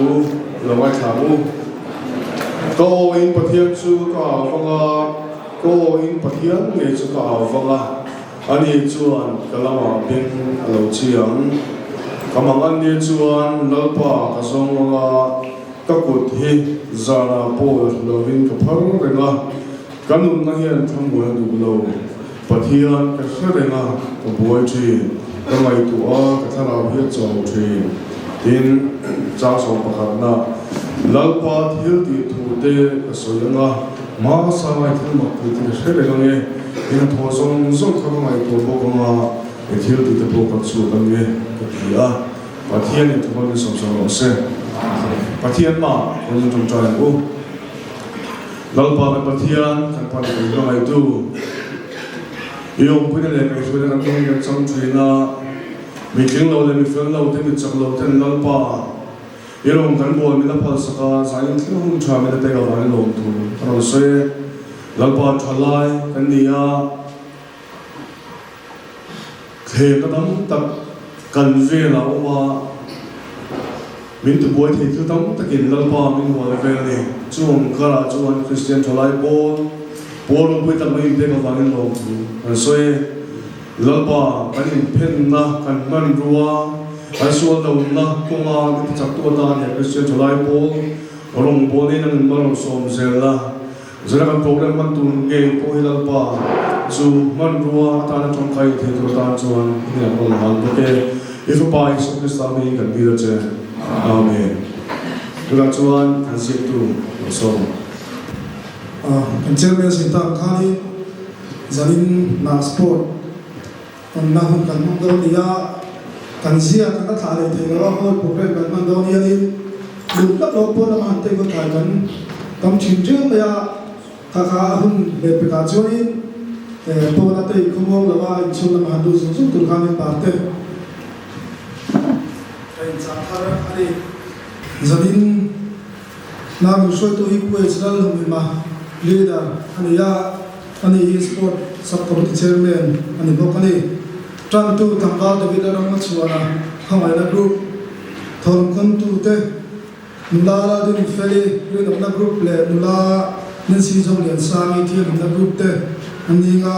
thu lo ngaithla ang u. Ka aw in Pathian chu ka au vang a, ka aw in Pathian ngei chu ka au vang a, ani chuan ka lamah beng a lo chi ang. Ka mang an ni chuan Lalpa ka zawng ang a, ka kut hi zanah pawh la lovin ka phar reng a, ka nunna hian thlamuan a duh lo. Pathian ka hre reng a, ka buai thin, ka ngaihtuah a, ka thlarau hi a chau thin. Tin, chang sawm pakhatna, Lalpa thil tih thu te ka sawi ang a, hmasa ngai thil mak tih te ka hre reng ang e, i hnathawh zawng zawng kha ka ngaihtuah bawk ang a, i thil tih te pawh ka chhuak ang e, ka ti a. Pathianin thumal min sawm sawm rawh se. Pathian mah kan in tawngtai ang u. Lalpa kan Pathian, kan Pa leh kan hmangaihtu, i awmpuina leh ngaihhruaina kan tawng kan chang thin a, mi tling lo leh mi fel lo te, mi chak lo ten Lalpa, i rawng kan bual min a phalsak a, zanin thil hun tha min a pek avangin lawmthu ka rawn sawi e. Lalpa tha lai kan ni a. Thlemna tam tak kan velah a awm a, min tibuai thei thil tam takin Lalpa min hual vel a ni. Chung karah chuan Kristian thalai pawl, pawl ropui tak mai inpek avangin lawmthu kan sawi e. Lalpa kan inphenna, kan hmanrua, kan sual dona kawnga min tichaktu atan he Kristian thalai pawl rawngbawlin an inmalawm sawm zel a. Zira kan program hman tur ngei pawh hi Lalpa chu hmanrua atana tangkai thei tur atan chuan i an rawn hal bawk e. I Fapa Isua Krista hmingin kan dil a che. Amen. Tunah chuan kan ziaktu lo sawm. Kan chairman sawi tak khanin zanin nah sport awmna hun kan hmang dawn ni a, kan zia kan la thlah leh thei lo a, hall program kan hman dawn hianin lut lak lo pawn lama han take kai kan tam thin riau mai a, kha kha a hun leh pekah chuanin pawn a take khawmuang lo a, inchhung lama han lut zung zung tur khanin parte ka inchah thar a ni. Zanin hna min hruaitu hi Pu H Lalhlumhima, Leader a ni a. Ani hi Sport Sub-Committee Chairman a ni bawk a ni. Tantu tlangval David a ram a chhuan a, Khawngaihna Group thawmkhawntute, nula Laldin Feli Rinawmna Group leh nula Nancy Zoliansangi Thianghlimna Group te an ni nga.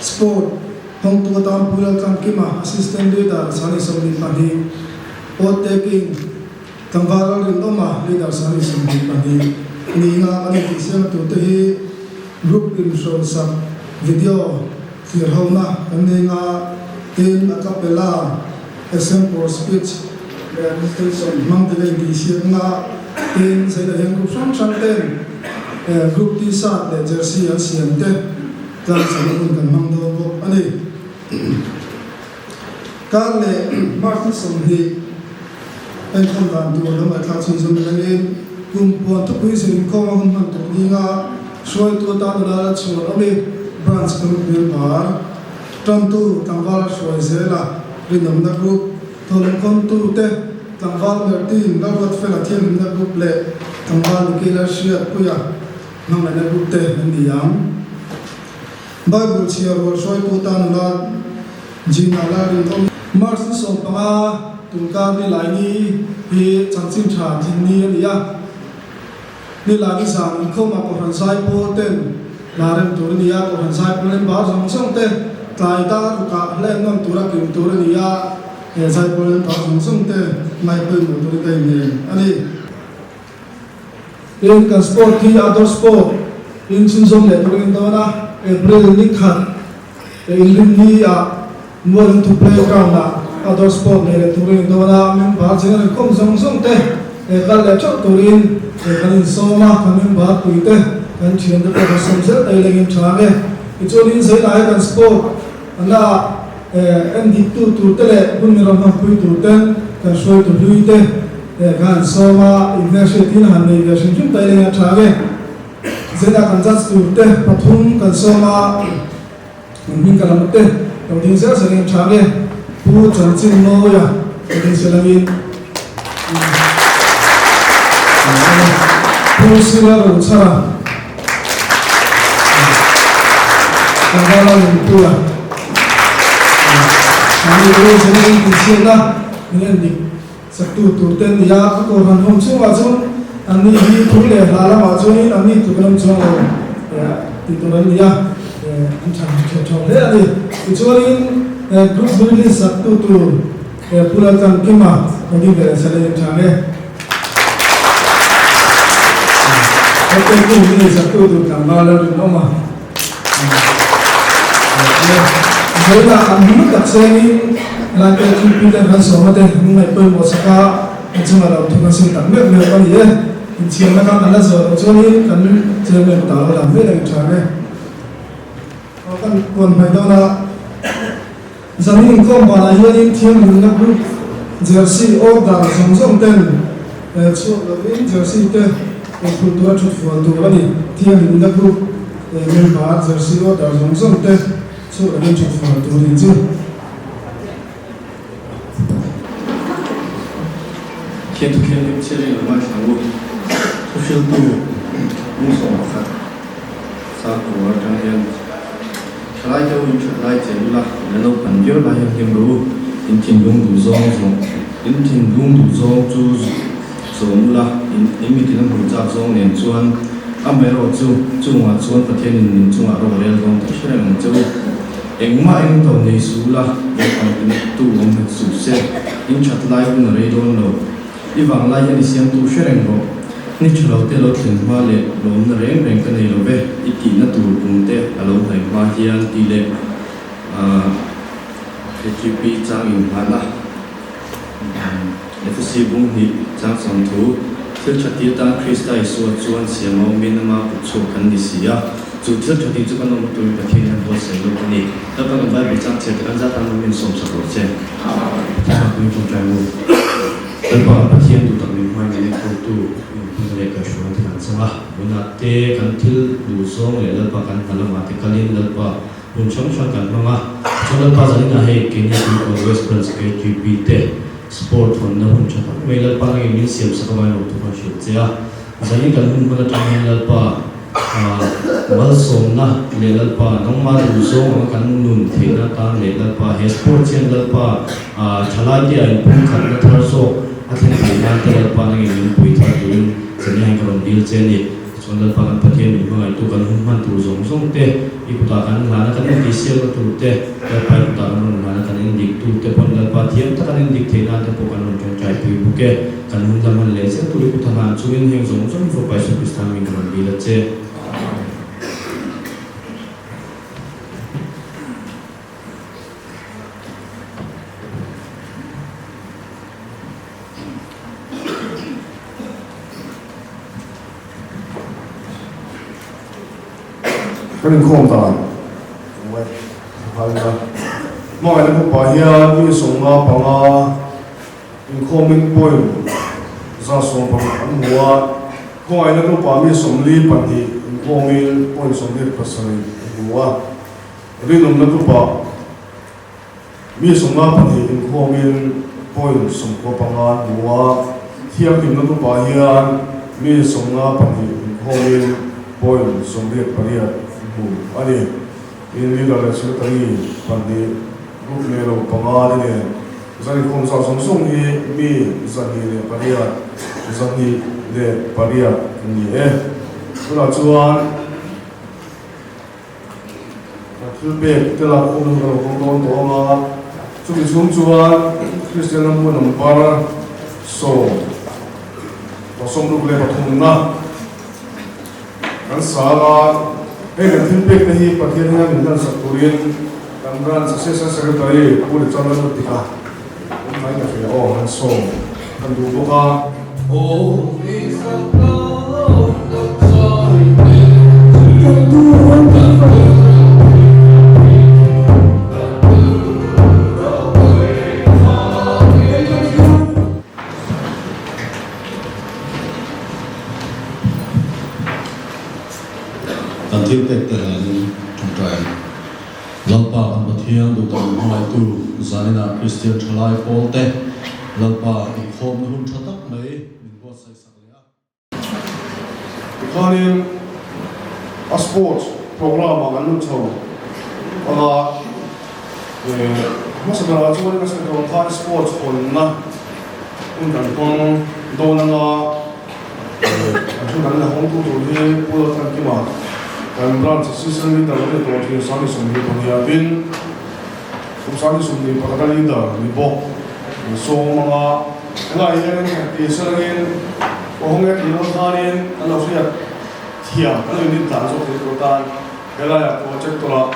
Sport hawngtu atan Pu Laltlankima, Assistant Leader Sani 22, Oath Taking Tlangval Lalrinawma, Leader Sani 22 ni nga kan intihsiamna turte hi Group inhrawnsak video thlir hona kan nei nga, tin a cappella, extempore speech leh recitation hmang te la intihsiak nga, tin zeinah hian group hrang hrang ten group t-shirt leh jersey an siam te tlangsana hun kan hmang dawn bawk a ni. Kar leh March ni 20 enkawl dan tur lo ngaihthlak chhunzawm rengin kum puan thupui zir inkhawm a hun hman tur ninga hruaitu atan a lal a chhuan awm i Branch Group member tantu tlangval a hruai zel a rinawmna group thawlungkawmtu te tlangval Mertin Lalruatfela thianghlimna group leh tlangval Nikila Hriatpuia hmangaihna group te an ni ang. Bible chhiar rual hruaitu tan nula Gina la rinawm. March ni 15 tunkar ni lai ni hi chanchin tha thin ni a ni a. Ni lai ni zan inkhawmah Kohhran Zaipawl ten hna rem tur a ni a, Kohhran Zaipawl en bar zawng zawng te tlai dar rukah hla en nawn tura kim tur a ni a, he Zaipawl en bar zawng zawng te ngaihpawimawh turin ka inngeng a ni. Tin, kan sport hi outdoor sport in chhunzawm leh turin dawn a, April ni khat inrin ni ah Mualungthu playground ah outdoor sport nei leh turin dawn a, member general inkhawm zawng zawng te kal leh theuh turin kan insawm a, kan member pui te kan thian te pawh kan sawm zel daih lengin tha nge. Tichuanin zeinah kan sport na en dik tu tur te leh hun ni ram hmanpui tur ten kan hruaitu hlui te kha an sawm a, inhmelhriat in han nei ve hrim hrim ta ila a tha nge. Zeta kan judge tur te pathum kan sawm a, kan hming ka lam te lo ding zel zel in a tha nge. Pu Chanchin Mawia lo ding zel angin Pu Sira Rochhara Tlangvala Lungpuia Mahni rilru zir in tihchhiatna min en dik. Saktu tur te an ni a, ka kohhran hawm chhungah chuan an ni hi thu leh hla lamah chuanin an ni tluk an awm chuang lo tih tur an ni a, an tha tha tha hle a ni. Tichuanin group hlui hi saktu tur Pu Laltlankima kan ding ve leh sa leh tha nge. Okay, tu hi saktu tur tlangval a rinawm a. Vawiinah an hmu tak chengin helai pek chu Pi Leng Hansawma te an ngaih pawimawh sak a, an chungah lo thun a sim tak meuh meuh a ni e. Inchhiarna kha kan la zawh loh chuanin kan chairman ta lo lam vel a inṭha nge. Aw kan kuan hmai dawn a, zanin inkhawm banah hianin thianghlimna group jersey order zawng zawng ten chhuak lovin jersey te phurh tura ṭhut fual tur a ni. Thianghlimna group member jersey order zawng zawng te chhuak lovin ṭhut fual tur ni chu. Thian thuthleng chhiar in lo ngaithla u. Thuhriltu 11 Sakhaw atang hian thalai te u in that lai che ula, la naupang viau lai hian hlim rawh u, in thinlung duh zawng zawng in thinlung duh zawng chu zawm ula, in in mitin a hmuh chak zawng nen chuan amaherawh chu chungah chuan Pathianin in chungah ro a rel dawn tih hre reng ang che u. Engmah eng to nei suh ula, naupang tu awm hek suh se, in that lai hun a rei dawn lo. I vang lai hian i siamtu hre reng rawh. Ni tha lo te lo thlen hma leh lawmna reng reng ka nei lo ve, i tihna tur kum te a lo hnaih hma hian tih leh KTP chang inhlan a, FSC bung hnih chang 30, Thil tha ti atan Krista Isua chuan siam a awmin ama kut chhuak kan ni si a, chu thil tha ti chu kan awm turin Pathian hian buatsaih lawk a ni. Lalpa kan Bible chang chhiar te kan zat tan min sawmsak rawh che. Thlarau tuin tawngtai u. Lalpa kan Pathian duh tak min hmai min enkawltu min hming leh kaihhruaina te kan chang a, tunah te kan thil duhzawng leh Lalpa kan hna lamah te kalin Lalpa hun hrang hrang kan hmang a, chuan Lalpa zaninah hei keini Tuikawn West Branch KTP te sport hawnna hun tha tak mai Lalpa nangin min siam sak avangin lo thu kan hrilh che a, zanin kan hun hman atang hian Lalpa malsawmna leh Lalpa nangmah duhzawng anga kan nun theihna atan leh Lalpa he sport hian Lalpa thalaite a inpumkhatna thar zawk a thlen theih nan te Lalpa nangin min pui thar turin zanin hian ka rawn dil che a ni. Chuan Lalpa kan Pathian min hmangaihtu kan hun hman tur zawng zawng te, i kutah kan hlana kan intihsiakna tur te, Lalpa i kutah kan rawn hlana kan indik tur te pawn Lalpa thiam taka kan indik theih nan te pawh kan rawn tawngtaipui bawk e. Kan hun la hman leh zel tur i kut a hlan chungin heng zawng zawng hi Fapa Isua Krista hming ka rawn dil a che. Kan inkhawm dan Hmangaihna khawpah hian mi 55 inkhawmin point 70 an hmu a, khawngaihna khawpah mi 42 inkhawmin point 27 an hmu a, rinawmna khawpah Mi 52 inkhawmin point 95 an hmu a, thianghlimna tupah hian mi 52 inkhawmin point 88 an hmu a ni. In leader leh secretary pahnih, group nei lo panga te nen zan inkhawm zah zawng zawng hi mi 108, 108 an ni e. Tunah chuan. Kan thil pek te lak khawm in ka lo hawng dawn tawh ang a, chumi chhung chuan Kristian ram hun number 63 na kan sal a, hei kan thil pek te hi Pathian hian min hlansak turin kan Branch Assistant Secretary Pu Richard Lalrutika kan hmai ka hria aw han sawm kan duh bawk a. Kan thil pek te hlanin tawngtai ang. Lalpa kan Pathian duhtak min hmangaihtu zaninah Kristian thalai pawl te Lalpa inkhawmna hun tha tak mai min buatsaih sak leh a. Tikhanin a sports program ah kan lut chho anga hmasa berah chuan ka sawi tur ang khan sports hawnna. Hun kan hmang dawn anga an thu kan la hawngtu tur hi Pu Lalthankima kan Branch Assistant Leader a ni tawh thin Sani 22 a tin kum Sani 21 a leader ni bawk an sawm anga helaiah hianin han ti selangin aw hawng e tih dawn khanin kan lo hriat thiam kan lo inrin tlan zawk thei tur atan helaiah projector ah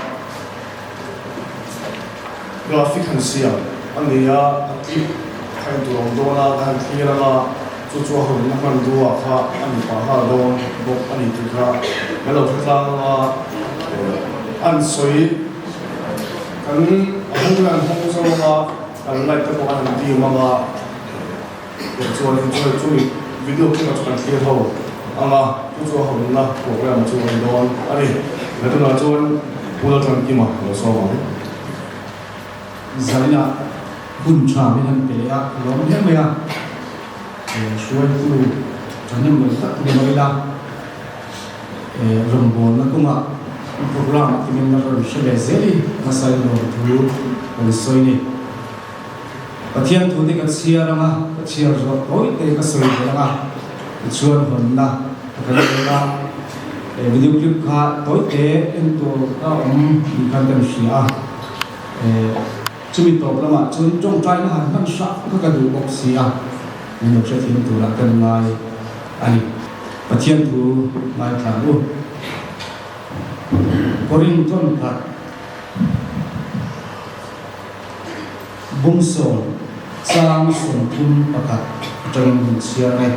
Graphic han siam a ni a, a clip kha en tur a awm dawn a, ka han thlir ang a, chu chu a hawnna hmanrua kha a ni pah nghal dawn bawk a ni tih kha kan lo hre tlang ang a, an sawi kan a hung hian an hawng zo ang a, kan light te pawh an han dim ang a, tichuanin chu chumi video clip ah chu kan thlir ho ang a, chu chu a hawnna program chu a ni dawn a ni. He tunah chuan Pu Lalthankima a lo sawm ang. Zaina hun tha min han pe leh a, ka lawm hle mai a, hruaitu thahnem lo tak ni mai ila, rawngbawlna kawngah program ah te min la rawn hre ve zel i hmasa in lawm thu rawn sawi ni. Pathian thu te ka chhiar ang a, ka chhiar zawh tawi te ka sawi ve ang a, tichuan hawnna ka kan dawn a, video clip kha tawi te en tur ka awm tih khan ka inhria a, chumi tawp lamah chuan tawngtaina han hman hrah kha ka duh bawk si a, min lo hrethiam turah ka ngai a ni. Pathian thu ngaithla ang u. Korinthon khat. Bumsawm chang 31 atangin hun chhiar e.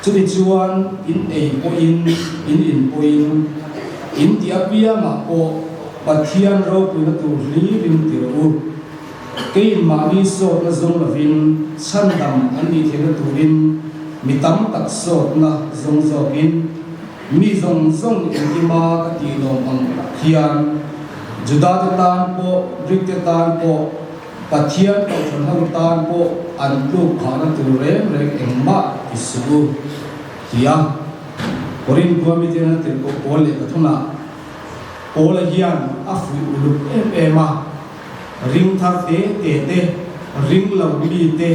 Chumi chuan in ei pawhin, in in pawhin, in tih apiangah pawh Pathian ropuina tur hlirin ti rawh u. Keiin mahni sawtna zawng lovin chhandam an nih theihna turin mi tam tak sawtna zawng zawkin, Mi zawng zawng engkima ka tih lawm ang tak hian Judate tan pawh, Greek-te tan pawh, Pathian Kohhran ho tan pawh an tluk phahna tur reng reng engmah ti suh u, ti a. Korinth khua mite hian a tirhkoh Paul leh pathumah Paula hian a fuih uluk em em a, ring thar te te te, ring lo mi te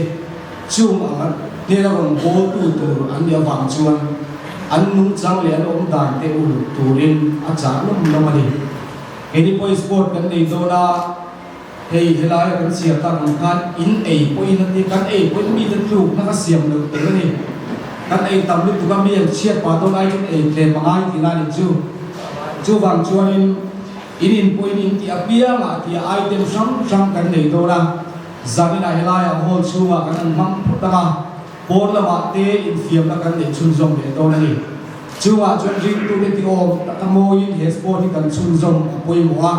chung anga hnena rawn bawltu tur an nih avang chuan an nungchang leh an awm dan te uluk turin a chah lawm lawm a ni. Keini pawhin sport kan nei dawn a, hei helaia kan chhiar tak ang khan in ei pawhin a ti, kan ei pawhin mite tlukna ka siam loh tel a ni. Kan ei tam lutuk a, mi an chhiat pah dawn aiin ei tlem a ngai tihna a nih chu. Chuvang chuanin. In in pawhin in tih apiangah tia item hrang hrang kan nei dawn a, zaninah helaiah hall chhungah kan han hmang phawt ang a, pawn lamah te infiamna kan neih chhunzawm leh dawn a ni. Chungah chuan ringtute ti awm taka mawiin he sport hi kan chhunzawm a pawimawh a,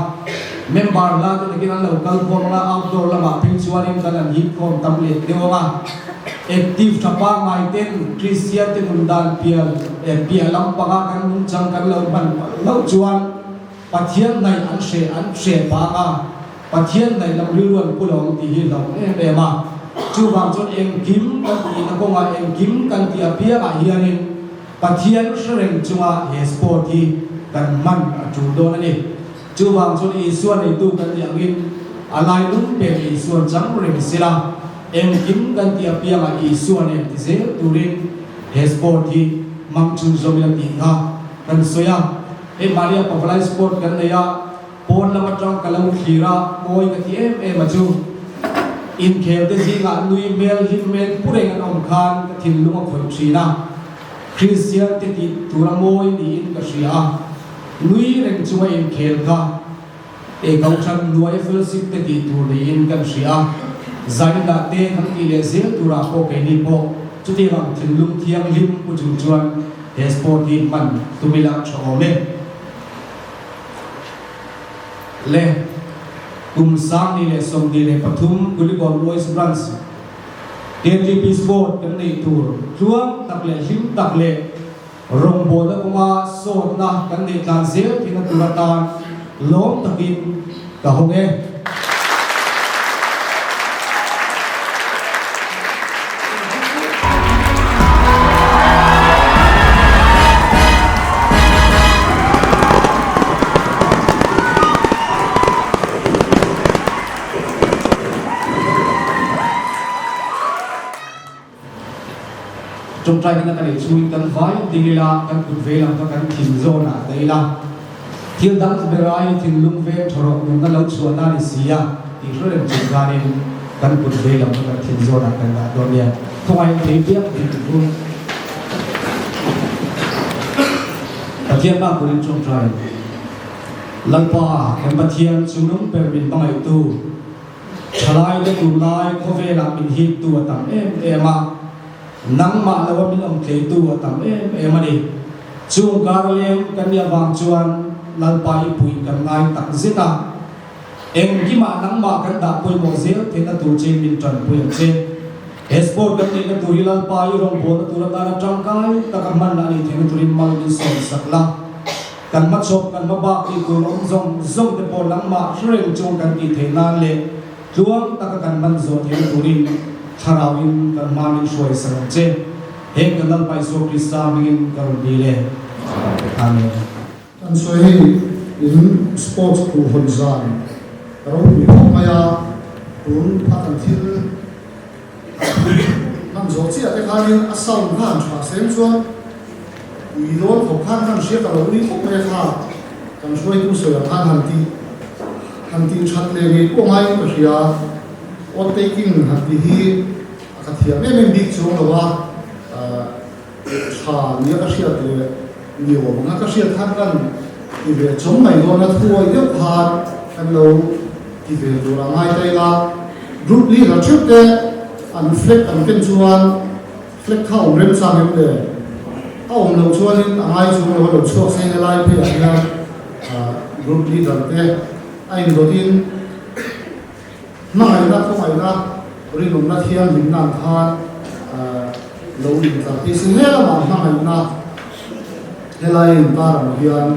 member hla te takin an lo kal khawm ang a, outdoor lamah phei chuanin kan han hip khawm tam leh deuh ang a, active tha pangngai ten Kristian te nun dan pial piah lampanga kan nungchang kan lo hman palh hlauh chuan, Pathian hnaih an hre an hre vang a, Pathian hnaih lam rilru an pu lo ang tih hi hlauh em em a. Chuvang chuan engkim kan tihna kawngah engkim kan tih apiangah hianin Pathian hre reng chunga he sport hi kan hman a tul dawn a ni. Chuvang chuan Isua neitu kan nih angin a lailung pek Isuan chang reng sila, engkim kan tih apiangah Isua nen ti zel turin he sport hi hmang chhunzawm ila tih kha kan sawi a. Hei Maria Pavalai sport kan nei a, pawn lam atang ka lo thlir a, mawi ka ti em em a chu. Inkhel te zingah nui hmel hlim hmel pu reng an awm khan ka thinlung a khawih thin a, Kristian te tih tura mawi niin ka hria a, nui reng chunga inkhel kha e Kohhran hnuai fellowship te tih tur niin kan hria a, zaindah te kan tih leh zel turah pawh keini pawh chutiang ang thinlung thianghlim pu chung chuan He sport hi hman tum ila tha awm e. Le kum 2023 Kulikawn Boys Branch KTP Sport kan neih tur tluang tak leh hlim tak leh rawngbawlna kawnga sawtna kan neih tlan zel theihna tur atan lawm takin ka hawng e. Ṭawngṭai hna kan ei chhungin kan vai ding ila, kan kut vei lam kha kan thin zawnah dah ila, thil dang berai thinlung veng ṭha rawh nunna lo chhuahna a ni si a tih hre reng chung khanin kan kut vei lam kha kan thin zawnah kan dah dawn nia. Khawngaihin thei piak ding tur Pathian bak turin ṭawngṭai Lalpa kan Pathian chungnung ber min hmangaihtu Thalaite tunlai khawvelah min hiptu a tam em em a, nangmah loa min awm tleitu a tam em em a ni. Chung kar leng kan nih avang chuan Lalpa i puih kan ngai tak zet a, engkimah nangmah kan dah pawimawh zel theihna tur che min tanpui ang che. He sport kan neihna tur hi Lalpa i rawngbawlna tur atana tangkai taka hman a nih theihna turin mal min sawm sak la. Kan hmachhawp, kan hmabak tih tur awm zawng zawng te pawh nangmah hrereng chung kan tih theih nan leh tluang taka kan hman zawh theihna turin Thlarauin kan hma min hruai sak ang che. Heng kan Lalpa Isua Krista hmingin ka rawn dil e. Amen. Kan sawi hei in sports khuhhawn zan ropui khawp mai a, tun a kan thil Hman zawh chiah te khanin a sound kha han tha sem chuan ui dawn khawp khan han hria ka lo ui khawp mai a kha kan hruaitu sawi ang khan han tih han tih that leh ngei pawh ngaiin ka hria odd taking han tih hi a ka thiam em em bik chuang lo a tha nia ka hriat leh ni awm anga ka hriat khan kan ti ve chawm mai dawn a thuawi deuh khan kan lo ti ve tur a ngai ta ila group leader theuh te an flag an ken chuan flag kha awm remchang em le a awm loh chuanin a ngai chung lo a lo chhuak se helai pheiah hian group leader te a indawtin Hmangaihna, khawngaihna, rinawmna thianghlimna ang khan lo intlar phei se he lamah hmangaihna helai intar ang hian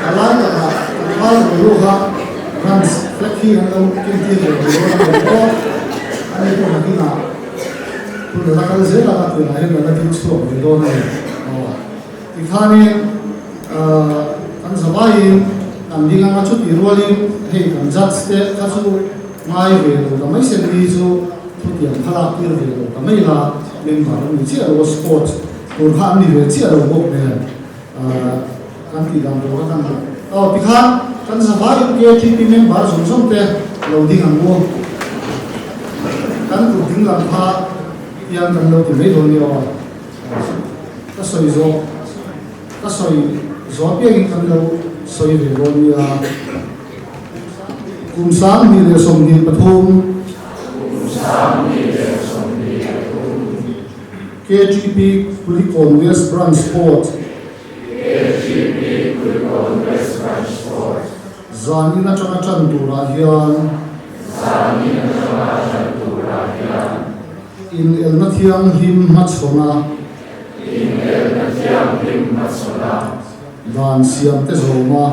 A lai takah tlangval rilru kha runs flag hi an lo kentir ve thei dawn a ni maw? Ani pawh nakinah hun a la kal zel ang a tunah hian a la ding chhuak ve dawn a ni. Aw tikhanin kan zavaiin kan ding ang a chutih rualin hei kan judge te kha chu ngai ve lo ta mai se ni chu thutiang kha lak tir ve lo ta mai la member an ni chiah lo a sports tur kha an ni ve chiah lo bawk nen Kan tih dan tur kha kan duh. Aw tikhan kan zavaiin KTP member zawng zawng te lo ding ang u. Kan kut ding lam kha hian kan lo ti mai dawn nia aw. Ka sawi zawh ka sawi zawh apiangin kan lo sawi ve dawn nia. Kum 2023. KTP Kulikawn West Branch Sport. KGP Kulikawn West Branch Sport. Zan in atanga tan turah hian. Zan in atanga tan turah hian. Inelna thianghlim hmachhawn a. Inelna thianghlim hmachhawn a. Dan siam te zawm a.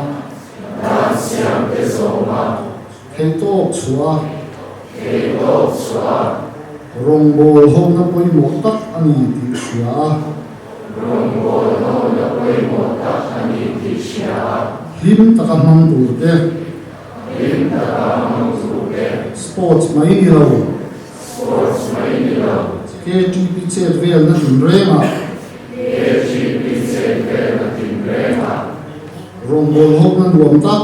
Dan siam te zawm a. Theihtawp chhuah a. Theihtawp chhuah a. Rawngbâwl hona pawimawh tak a ni tih hria a. Rawngbâwl hona pawimawh tak a ni tih hria a. Hlim taka hmang tur te. Hlim taka hmang tur te. Sports mai ni lo. Sports mai ni lo. KTP chet velna tinrengah. KTP chet velna tinrengah. Rawngbâwl hona nuam tak.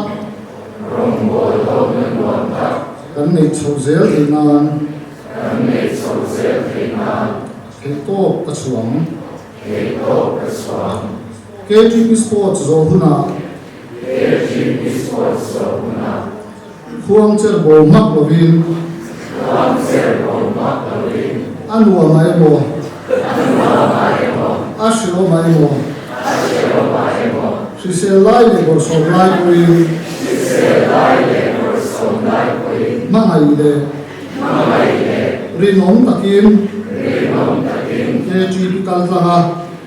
Rawngbâwl hona nuam tak. Kan neih chhoh zel theih nan. Kan neih chhoh zel theih nan. Theihtawp ka chhuang. Theihtawp ka chhuang. KTP Sports zawh hunah. KTP Sports zawh hunah. Khuang cher bo hmak lovin. Khuang cher bo hmak lovin. A nuam ah emaw. A nuam ah emaw. A hreawm ah emaw. A hreawm ah emaw. Hrisel lai leh bawrhsawm lai pawhin. Hrisel lai leh bawrhsawm lai pawhin. Hmangaih leh. Hmangaih leh. Rinawm takin. Rinawm takin. KGP kal tlang a.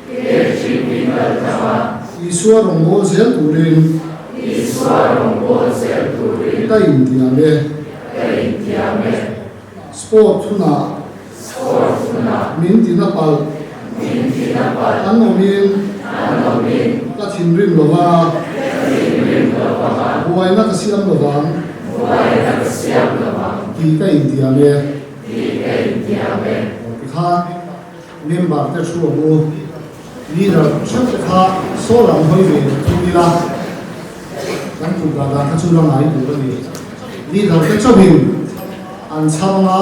KGP kal tlang a. Isua rawngbâwl zel turin. Isua rawngbâwl zel turin. Ka intiam e. Ka intiam e. Sport hunah. Sport hunah. Min tina palh. An awmin ka thinrim lo vang a. Buaina ka siam lo vang. Tih ka intiam e. Tikhan member te thu ang u. Leader theuh te kha saw lam hawi ve thung ila kan tum dan dan kha chu la ngai tur a ni. Leader te chauhin an chham anga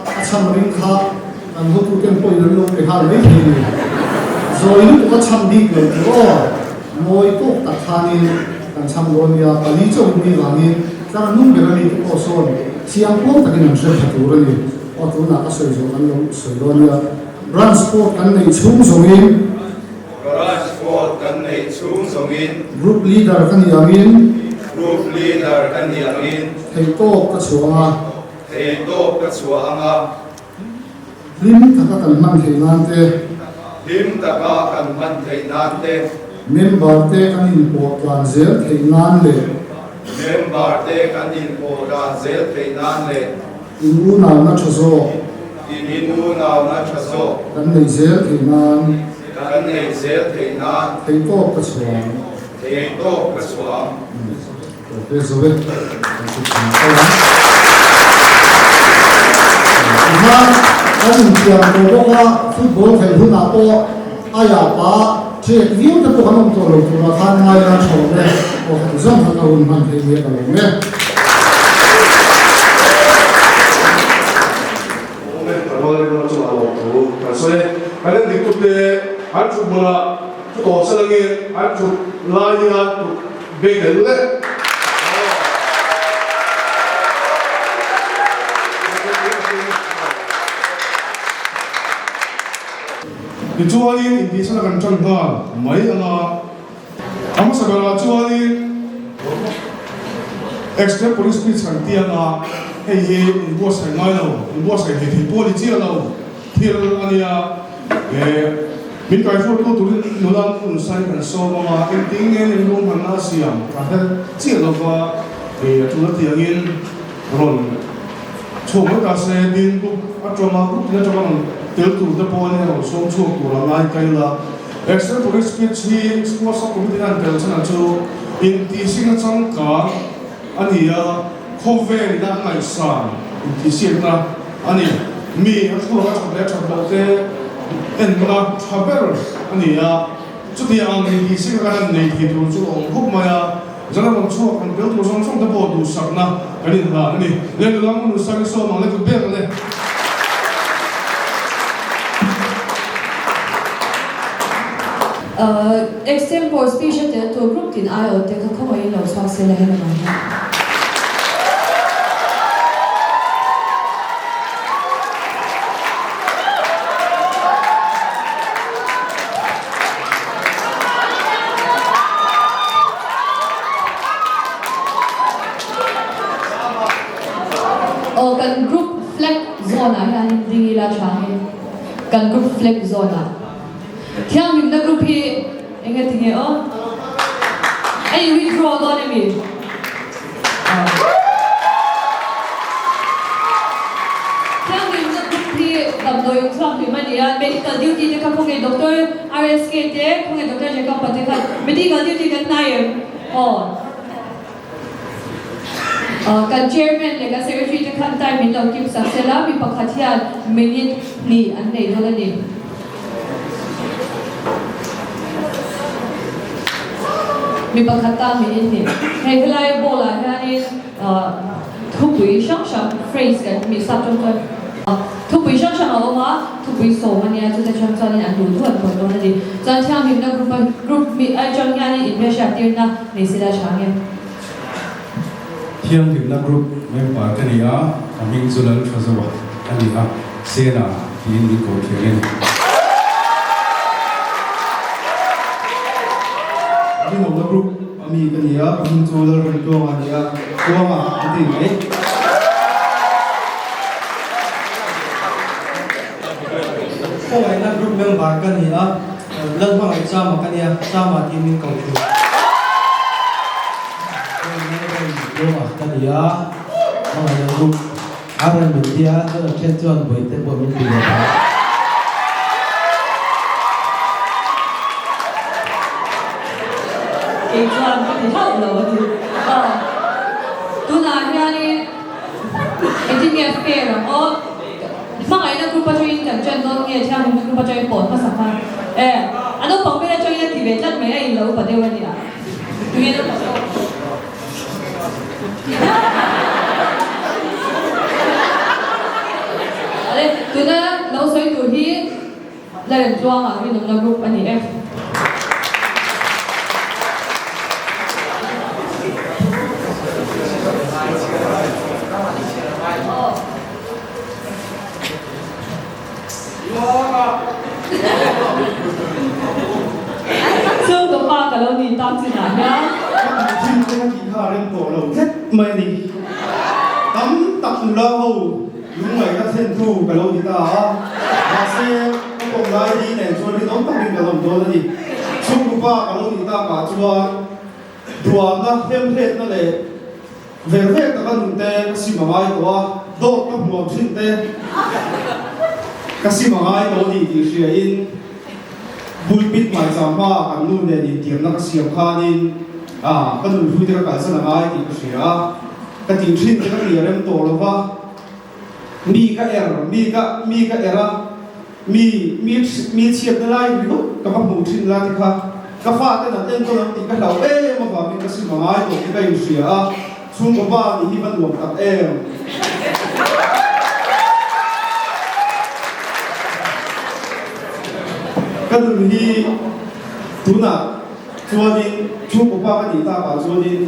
a chham ring kha kan hotuten pawhin an lo pe nghal mai thei a ni. Zawi lutuk a chham bik lo tur aw mawi tawk tak khanin kan chham dawn nia, pali chauhin mi vangin tlar hnung ber a mi te pawh sawn chiang kuang takin an hre pha tur a ni. Aw tunah ka sawi zawh kan lo sawi dawn nia. Branch pawh kan neih chhung zawngin. Branch pawh kan neih chhung zawngin. Group leader ka nih angin. Group leader ka nih angin. Theihtawp ka chhuah anga. Theihtawp ka chhuah anga. Hlim taka kan hman theih nan te. Hlim taka kan hman theih nan te. Member te kan inpawh tlan zel theih nan leh. Member te kan inpawh tlan zel theih nan leh. In unauna tha zawk. In unauna tha zawk. Kan nei zel theih nan. Kan nei zel theih nan. Theihtawp ka chhuang. Theihtawp ka chhuang. Tawp e zo e. Kan chu chhuang kal ang. Tihian kan intiam tawh bawk a, football khelh hunah pawh aia pa ṭek viau te pawh kan awm tawh lo turah khan ngaina tha awm e. Aw ka ti zawng kha ka hun hman theih nia ka lawm e. Awm e, ka rual emaw chu a lawm thu kan sawi e. Kan en dik tute an thut hmunah thu tawh se langin an thut lai hian kut bei tel leh. Tichuanin intihsana kan ṭan nghal mai anga. A hmasa berah chuanin extempore speech kan ti anga hei hi inbuatsaih ngai lo, inbuatsaih thei thei pawh a ni chiah lo thil a nia. Min kaihruattu turin nula an sai kan sawm anga engtin nge an ruahmanna a siam ka hre chiah lova, a tuna tiangin rawn chhuak mai ta se, tin group atanga group tin atanga rawn tel tur te pawh ania rawn sawm chhuak tur a ngai kai la. Extempore speech hi Sports Sub Committee hian tel chhan chu intihsiakna changkang a ni a, khawvelina a ngaihsan intihsiakna a ni. Mi a thluak a that leh a that loh te enna tha ber a ni a, chuti ang intihsiakna kan han nei thei tur chu a awm khawp mai a, zan rawn chhuak han tel tur zawng zawng te pawh duhsakna kan inhlan a ni. Lehlam Nusang i sawm ang le kut bek ang le. Extempore speech a tel tur group tin aiawh te kha khawngaihin lo chhuak se la helamah hian. Aw kan group flag zone ah hianin ding ila tha nge kan group flag zone ah thianghlimna group hi enge ti nge aw a in withdraw dawn emi aw thianghlimna group hi damdawi awm chhuak hlim a ni a medical duty te kha khawnge doctor RSK te khawnge doctor Jacob pa te khan medical duty kan hnai em aw. Kan Chairman leh kan Secretary te khan time min lo keep sak sela, mi pakhat hian minute hnih an nei dawn a ni. Mi pakhat tan minute hnih. Hei helai ball ah hianin thupui hrang hrang phrase kan mi sap tawng chuan thupui hrang hrang a awm a, thupui sawm a nia chute chang chuanin an duh duh an thawn dawn a ni. Chuan thianghlimna group a group mi atang hianin inhmelhriat tirna Nei se la tha nge? Thianghlimna group member ka ni a, ka hming chu Lalthazoa a ni a, Sena tiin min ko thiam e ni. Rinawmna group a mi ka ni a, ka hming chu Lalremtluanga a ni a, Tluanga an ti mai. Khawngaihna group member ka ni a, Lalhmangaih Chama ka nia, Chama tiin min ko thin. Lawma ka ni a, Hmangaihna group a rawn min tia, chuan a then chuan Bawihte pawh min ti ve ta. Kei chuan ka ti hauh lo a ni. Aw. Tunah hianin engtin nge fair ang aw? Hmangaihna group atangin kan ṭan dawn nge thianghlimna group atangin pawh hmasa kha e a naupang ber atangin a ti ve tlat mai a in lo upa deuh a nia. Tunge naupang zawk? Ale, tuna lo sawi tur hi Lalremtluanga rinawmna group a ni e. Chu ka pa ka lo ni tak chinah hian. Ka tih thin te ka tih kha a rem tawh lo tlat mai a ni. Tam tak nula ho lungngaihna thlen tu ka lo ni ta a, mahse ka pawm lai ni nen chuan rinawm takin ka lawm dawn a ni. Chhungku pa ka lo nih takah chuan duahna, hlemhletna leh Ver vek taka nun te ka sim a ngai tawh a, dawt ka hmuam thin te ka sim a ngai tawh a ni tih hria in pulpit maicham hma ah kan nu nen intiamna ka siam khanin ah ka nun hlui te ka kalsan a ngai tih ka hria a, ka tih thin te ka ti a rem tawh lo va, mi ka er mi ka mi ka er a. Mi, mi, mi chhiatna lai ringawt ka va hmuh thin la ti kha ka faten an enkawl ang tih ka hlauh em avangin ka sim a ngai tawh tih ka inhria a, chhungkaw pa nih hi va nuam tak em. Ka nun hi tunah chuanin chhungkaw pa ka nih takah chuanin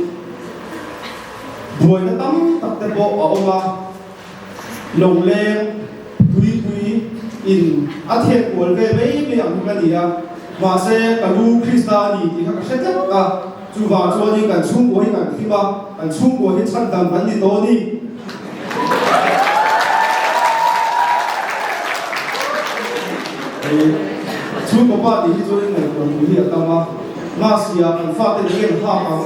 buaina tam tak te pawh a awm a. Longleng tui tui in a thek kual ve mai mai ang hi ka ni a, mahse ka lu Krista a ni tih kha ka hre tlat a, chuvang chuanin kan chhungkua hi kan hlim a, kan chhungkua hi chhandam kan ni tawh a ni. Hei chhungkaw pa tih hi chuanin ngaihtuah tur hi a tam a. Mahsia kan fate nih nge an hak ang?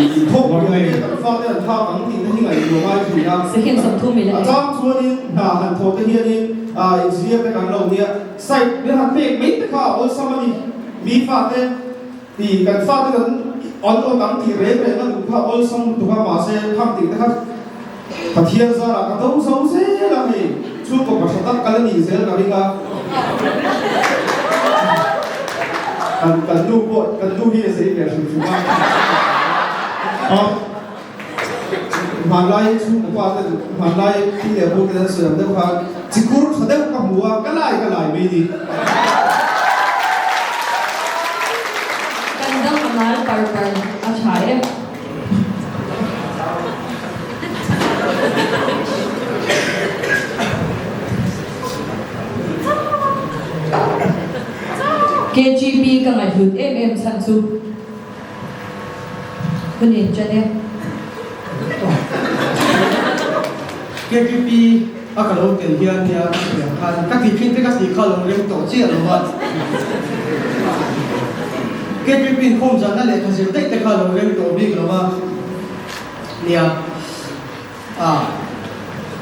Ih thawk piah nge kan fate an hak ang tih te hi ngaihtuah ngai thin a. Second 30 leh. A chang chuanin hna han thawh te hianin engineer te kan lo nia site min han pek mai te kha a awlsam a ni. Mi fate tih kan fate kan an awt ang tih reng reng a duh kha a awlsam lutuk a mahse khang tih te kha Pathian zarah ka do zo zel a hei chhungkaw pa tha tak ka la nih zel ka ring a. Kan kan nu pawh kan nu hi a zei ve hrim hrim a. Aw hmanlai chhungkaw pa te hmanlai pi leh pu te an sawi ang deuh khan chikur tha deuh ka hmu a ka lai ka lai mai ni. Kan dang a ngai par par a tha e. KGB ka ngaihhlut em em chhan chu hun in ṭan e. KGB a ka lo tel hian nia ka sawi ang khan ka tih thin te ka tih kha lo rem tawh chiah lo a. KGB inkhawm zan a lehkha zir daih te kha lo rem tawh bik lo a. Nia, a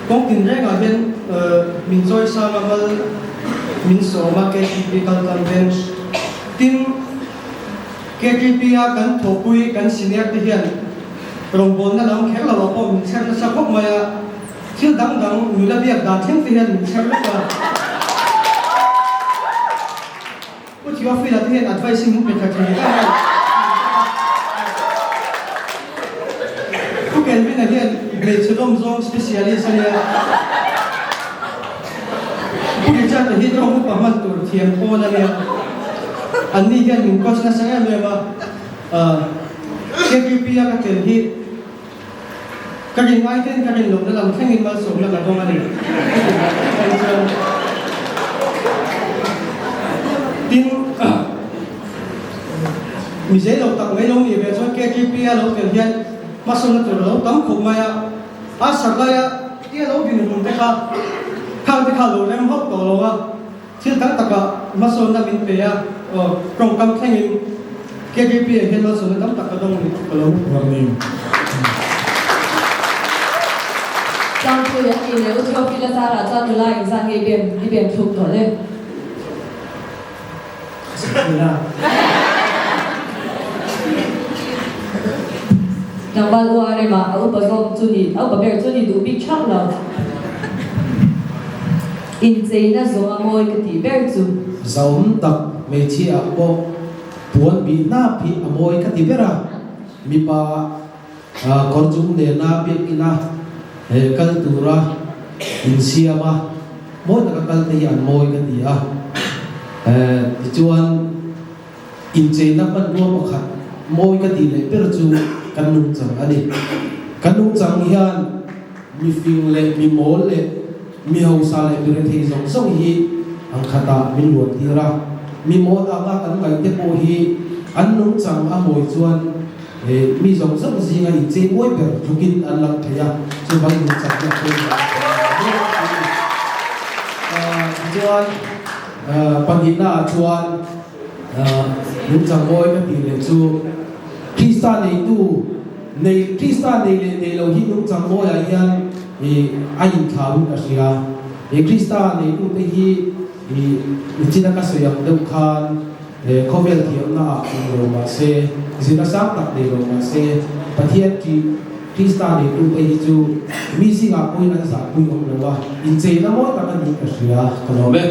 kawng tin rengah hian min chawi sang a mal min sawm a KTP kal tlang bench. Tin, KTP a kan thawhpui kan senior te hian rawngbawlna lam kher lo ah pawh min chher nasa khawp mai a, thil dang dang nula biak dan thleng te hian min chher vek a. Pu Theophil-a te hian advice hi min pe tha thei em a. Pu Kelvin-a hian hmeichhe lawm zawng specialist a nia. Pu Richard-a hi tawng upa hman tur thiam pawl a nia. Anni hian min coach nasa em em a. KQP-a ka tel hi Ka rin ngai ten ka rin lohna lam thlengin malsawmna ka dawng a ni. Hei chuan tin mi zei lo tak mai lo nih ve chuan KTP a lo tel hian hmasawnna tur a lo tam khawp mai a, a sak laia tia lo din run te kha khang te kha lo rem hauh tawh lo a. Thil tam takah hmasawnna min pe a, aw, tawngkam thlengin KJP ah hian malsawmna tam tak ka dawng a ni tih ka lo Warning. Tlangpui an nih leh U Theophila zarah chuan nula engzat nge i bem i bem thluk tawh le? Sakila. Tlangval u a rem a, a upa zawk chu ni, a upa ber chu ni duh bik thak lo. Incheina zawng a mawi ka tih ber chu. Zaum tak hmeichhia ah pawh puan bih hnap hi a mawi ka ti ber a, mipa kawr chung nena biakina kal tura insiam a, mawi taka kal te hi an mawi ka ti a. Tichuan. Incheina hmanrua pakhat mawi ka tih leh ber chu kan nungchang a ni. Kan nungchang hian mi fing leh mi mawl leh mi hausa leh mi rethei zawng zawng hi ang khatah min luan tir a. Mi mawl anga kan ngaihte pawh hi an nungchang a mawi chuan mi zawng zawng zinga inchei mawi ber tlukin an lang thei a, chuvang nungchang hi a pawimawh a ni. Tichuan. Pahnihnaah chuan nungchang mawi ka tih leh chu Krista neitu nei Krista nei leh nei lo hi nungchang mawiah hian a inthlau in ka hria. Krista neitute hi nichina ka sawi ang deuh khan khawvel thiamnaah eng lo mah se, zirna sang tak nei lo mah se, Pathian ṭih Krista neitute hi chu mi zingah pawhin an zahpui awm lo a, incheina mawi tak a nih ka hria, ka lawm e.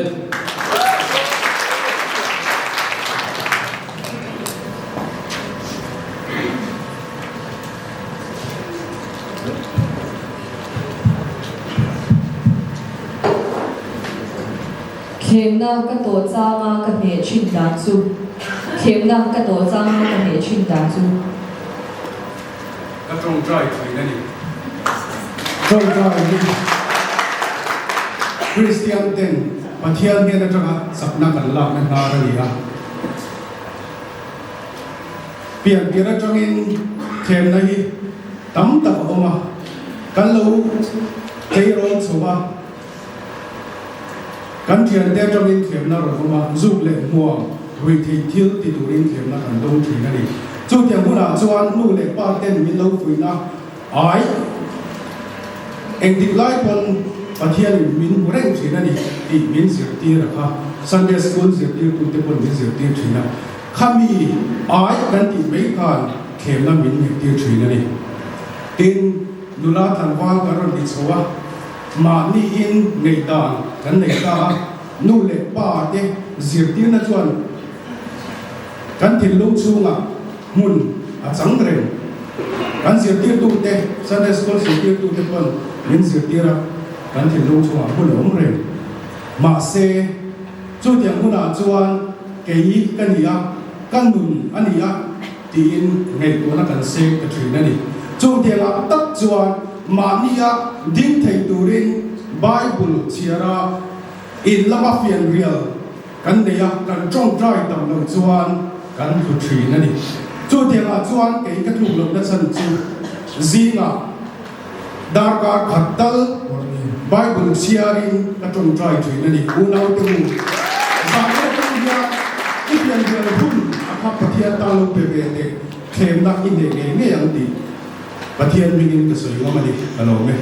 Thlemna ka tawh changa ka hneh thin dan chu Thlemna ka tawh changa ka hneh thin dan chu. Ka tawngtai thin a ni. Tawngtai hi Kristian ten Pathian hnen atanga chakna kan lakna hnar a ni a. Pian tir atangin thlemna hi tam tak a awm a, kan lo tleirawl chho a, kan thiante atangin thlemna rawn awm a, zuk leh hmuam, ruihtheih thil ti turin thlemna kan dawng thin a ni. Chutiang hunah chuan nu leh pa ten min lo fuihna ai engtik lai pawn Pathianin min hmu reng thin a ni tih min zirtir a kha. Sunday School zirtirtute pawn min zirtir thin a, khami ai kan tih mai khan thlemna min ngirtir thin a ni. Tin, nula tlangval kan rawn ti chho a. Mahniin ngaihdan kan nei ta a, nu leh pa te zirtirna chuan kan thinlung chhungah hmun a chang reng. Kan zirtirtute, Sunday School zirtirtute pawn min zirtir a, kan thinlung chhungah hmun a awm reng. Mahse, chutiang hunah chuan kei ka ni a, ka nun a ni a tiin ngaihtuahna kan seng ta thin a ni. Chutiangah tak chuan mahnia ding thei turin Bible chhiara in lama fianrial kan nei a, kan tawngtai tam loh chuan kan hlu thin a ni. Chutiangah chuan kei ka tluk lohna chhan chu zingah darkar khat tal Bible chhiarin ka tawngtai thin a ni. Unaute u, zan leh tang hian i pianrial hun a kha Pathian tan lo pe ve teh. Thlemna i hneh ngei ngei ang tih Pathian hmingin ka sawi ngam a ni, ka lawm e.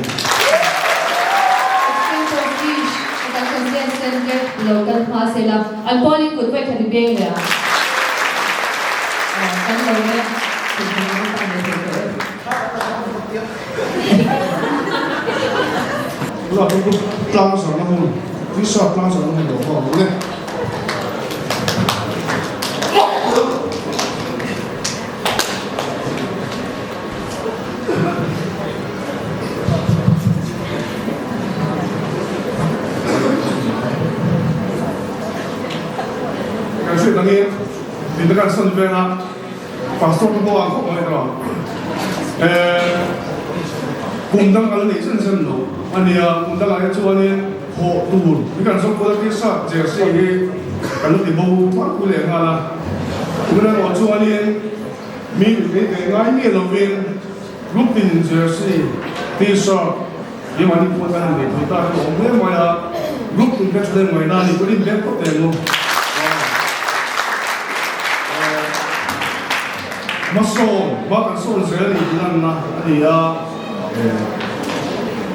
Extinto Fish Production Center lo kal hma sela, an pualin kut vawi khat i beng leh ang. Kan lawm e. Tlang zawrhna hmun, Isua tlang zawrhna hmun lo haw ang le. Kan hriat angin min kan sawn venga pastor te pawh ang khawp mai erawh kum dang kan la neih zen zen lo a nia kum dangah hi chuanin hawh tur hi kan zawng kual a t-shirt jersey hi kan la ti bo tlangpui leh nghal a tun erawh chuanin mi mipui ve ngai miah lovin group tin jersey t-shirt hi mahni pawh tan an nei thei ta hi a awm hle mai a group tin kha thlen mai na a ni pawhin in beng phawt teh ang u. Hmasawn, hma kan sawn zel a ni tih lanna a ni a.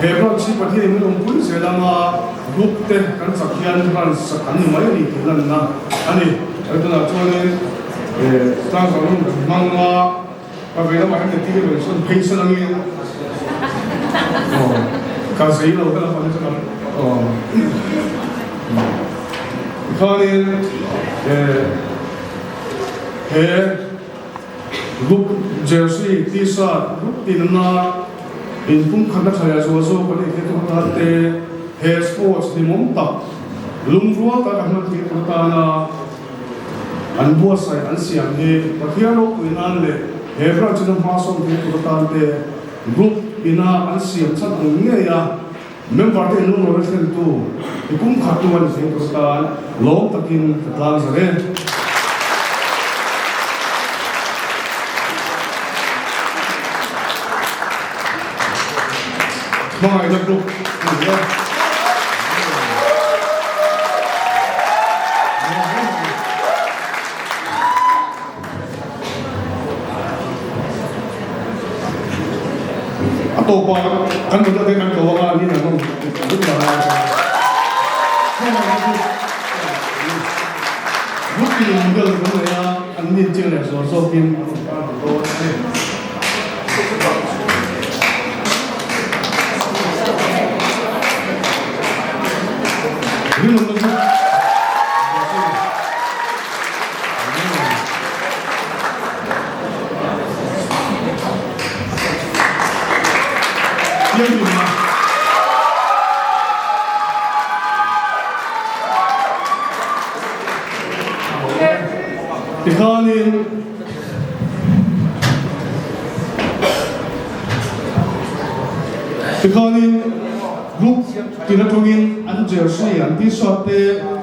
He branch hi Pathianin min awmpui zel anga group te kan chak hian branch chak an ni mai a ni tih lanna a ni. Tunah chuanin tlangval hun kan hmang a. Ka vei lamah hian ka ti rawn sawn phei sawn angin aw ka zei lo ka lamah hian chuan aw tikhanin he group jersey t-shirt group tinna inpumkhatna tha leh zual zawk an inthei tur atan te he sports hlimawm tak lungrual tak an hman thei tur atana An buatsaih an siam hi Pathian ropui nan leh he branch ina hma sawn thei tur atan te group ina an siam chhan ang ngei a member te inlungrualna thlentu i kum khat tu a ni thei tur atan lawm takin ka tlang zar e. Hmangaihna group a ni e. A tawpa kan nula te kan ko anga ni an awm duh lo a. Group in model kan nei a, an nin chiang leh zual zawkin an rawn tar ang dawn a ni. Tikhanin Tikhanin group tin atangin an jersey an t-shirt te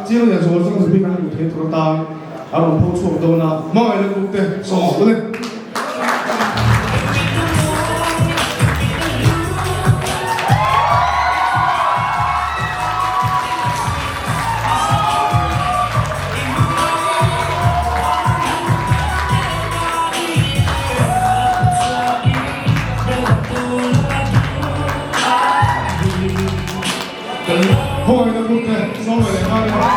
chiang leh zual zawng zui kan hmuh theih tur atan a rawn pho chhuak dawn a, hmangaihna group te sawm le. Khawngaihna group te sawm leh leh nghal ila.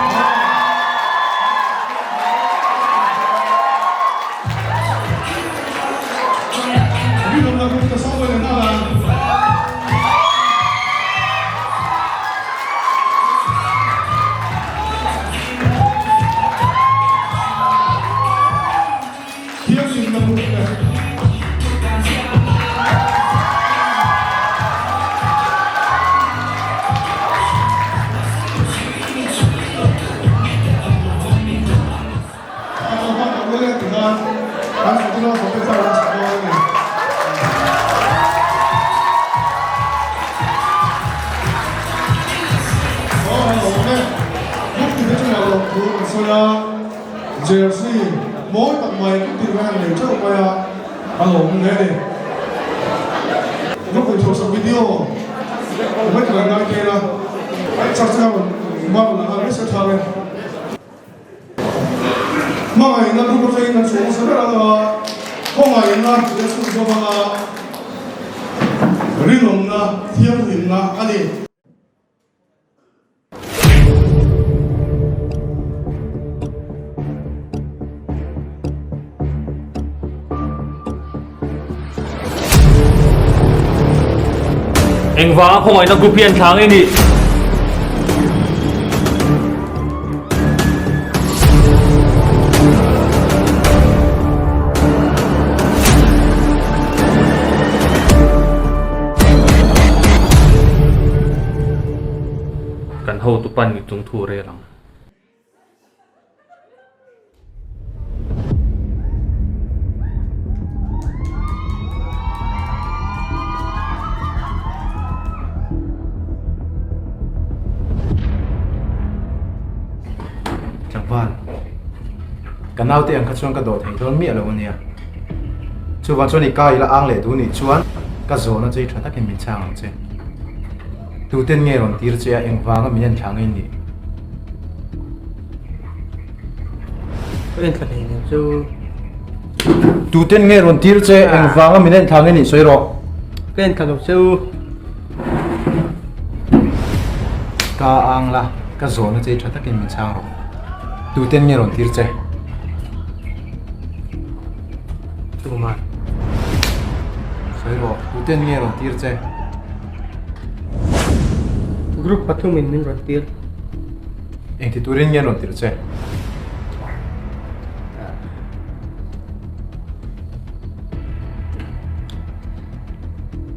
Rinawmna group te sawm leh leh nghal ang. Thianghlimna group te. Jersey mawi tak mai tih vel nei teuh mai a, a lawm hle a ni. Ka thawhsak video ka hmai ngai thei a, chak chak a rawn mar lang a, nasa tha e. Hmangaihna group atangin kan chhuah hmasa ber ang a, khawngaihna leh chhunzawm anga rinawmna thianghlimna a ni. Engvanga khawngaihna group hi an thlang i nih? Kan hotu pan ni chung thu rel ang. Tlangval, ka naute ang kha chuan ka dawh thei dawn miah lo ania. Chuvang chuan i ka ila ang leh duh nih chuan ka zawhna chu i tha takin min chhang ang che. Tuten nge rawn tir che a engvanga min en thla ngei nih? Ka en thla hlei nen chu. Tuten nge rawn tir che engvanga min en thla ngei nih sawi rawh. Ka en thla lo che u. Ka ang la, ka zawhna che i tha takin min chhang rawh. Tuten nge rawn tir che? Tuman. Sawi rawh, tuten nge rawn tir che? Group pathumin min rawn tir. Engti turin nge an rawn tir che?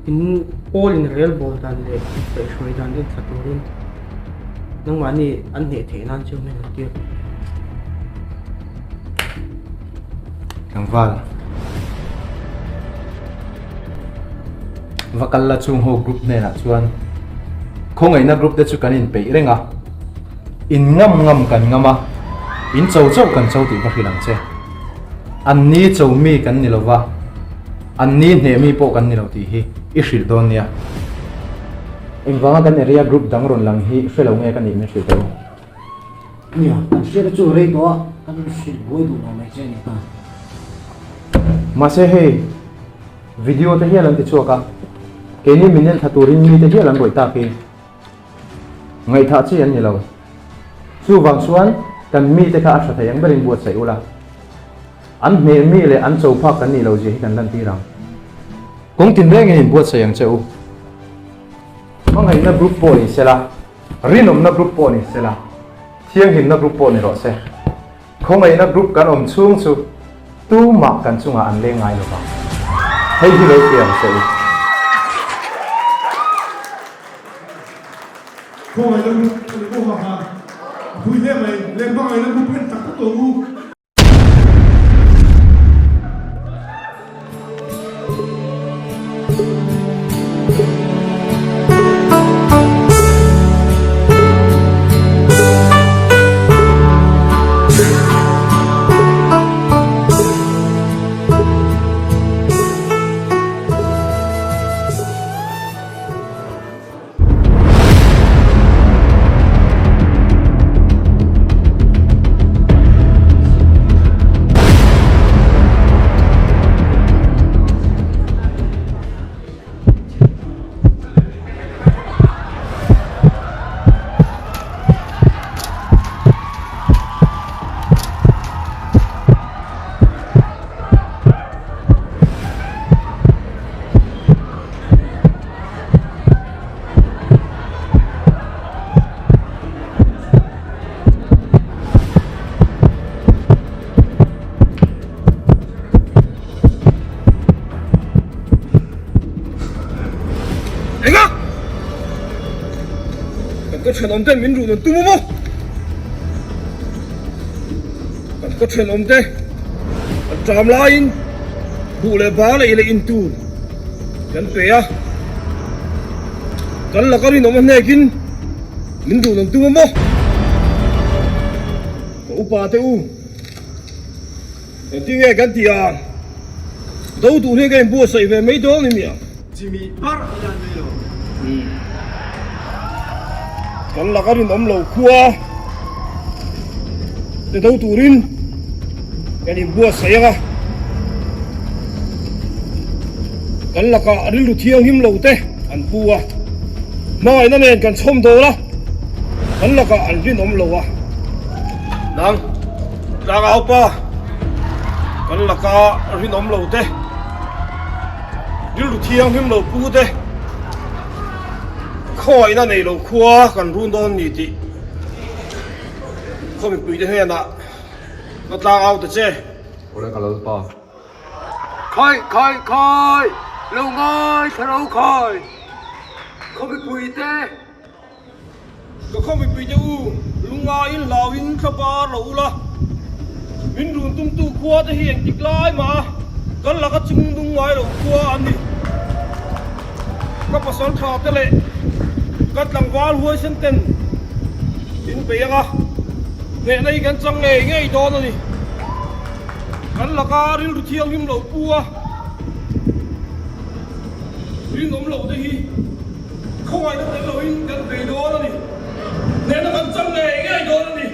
In pawl in rel bawl dan leh kaihhruai dan en thla turin nangmahni an hneh theih nan chu min rawn tir. Tlangval va kal la chung ho group hnenah chuan khawngaihna group te chu kan inpeih reng a, in ngam ngam kan ngam a, in cho chauh kan cho tih va hrilh ang che. An ni cho mi kan ni lova, an ni hneh mi pawh kan ni lo tih hi i hrilh dawn nia. Engvanga kan area group dang rawn lang hi hre lo nge ka nih min hrilh teh u. Nia, kan hriat chu rei tawh a, kan hrilh buai duh lo mai che a ni ta. Mahse hei, video te hial an ti chhuak a, keini min en thla turin mite hial an rawih tak hi ngaihthah chi an ni lo. Chuvang chuan kan mite kha a tha thei ang berin buatsaih ula, an hmeh mi leh an cho phak kan nih lo zia hi kan lantir ang. Kawng tinrengin inbuatsaih ang che u. Hmangaihna group pawh ni sela, rinawmna group pawh ni sela, thianghlimna group pawh ni rawh se. Khawngaihna group kan awm chhung chu tumah kan chungah an leng ngai lo vang. Hei hi lo hria ang che u. Khawngaihna group a ni bawk a kha a phui hle mai. Le hmangaihna group en tak tak tawh u. Enga! Kan ka thenawm ten min ruh nan tum a maw? Kan ka thenawm te an ṭam laiin buh leh bal ei leh in tur kan pe a, kan laka rinawm a hnekin min duh nan tum a maw? Ka upa te u, engtin nge kan tih ang? Do duh hi ka inbuatsaih ve mai dawn ni miah. Chimi parh i lan mai lo. Kan laka rinawm lo khua te do turin kan inbuatsaih ang a, kan lakah rilru thianghlim lo te an pu a, hmangaihna nen kan chhawm dawn a, kan lakah an rinawm lo a. Nang, tlangau pa, kan laka rinawm lo te, rilru thianghlim lo pu te, khawngaihna nei lo khua kan run dawn ni tih khaw mipuite hnenah ka tlangau ta che. Awle ka lalpa. Khai khai khai lo ngai thla ro khai khaw mipuite. Ka khaw mipuite u lungaiin hlauin thla par lo ula min run tumtu khua te hi engtik lai mah a kan laka chung nung ngai lo khua an ni. Ka pasal tha te leh ka tlangval huaisen ten in bei anga hnehna hi kan chang ngei ngei dawn a ni. Kan laka rilru thianghlim lo pu a, rinawm loh te hi khawngaihna tel loin kan bei dawn a ni. Hnehna kan chang ngei ngei dawn a ni.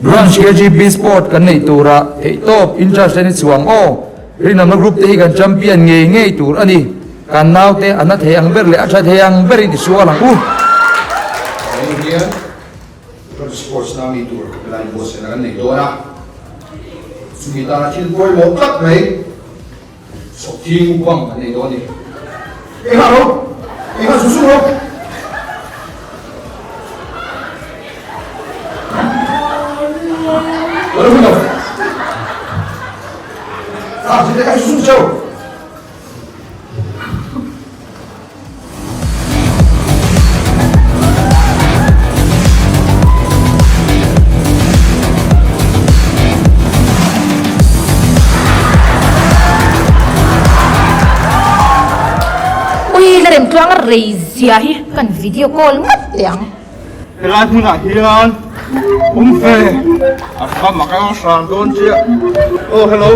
Branch KGP Sport kan neih turah theihtawp in-charge te ni chuang aw. Rinawmna group te hi kan champion ngei ngei tur a ni. Kan naute a na thei ang ber leh a tha thei ang berin i sual ang u. Hei hian Branch Sports na mi tur line buatsaihna kan nei dawn a, chumi tana thil pawimawh tak mai Sawhthing mukbang kan nei dawn a ni. Engah ro? Engah zung zung ro? Lo hun lo. Ah, zung zung zung cheu. Ui la rem tluang rei zia hi kan video call ngat teh ang. Helai hmunah hian awm ve a thlam a kal hran dawn chiah. Aw hello.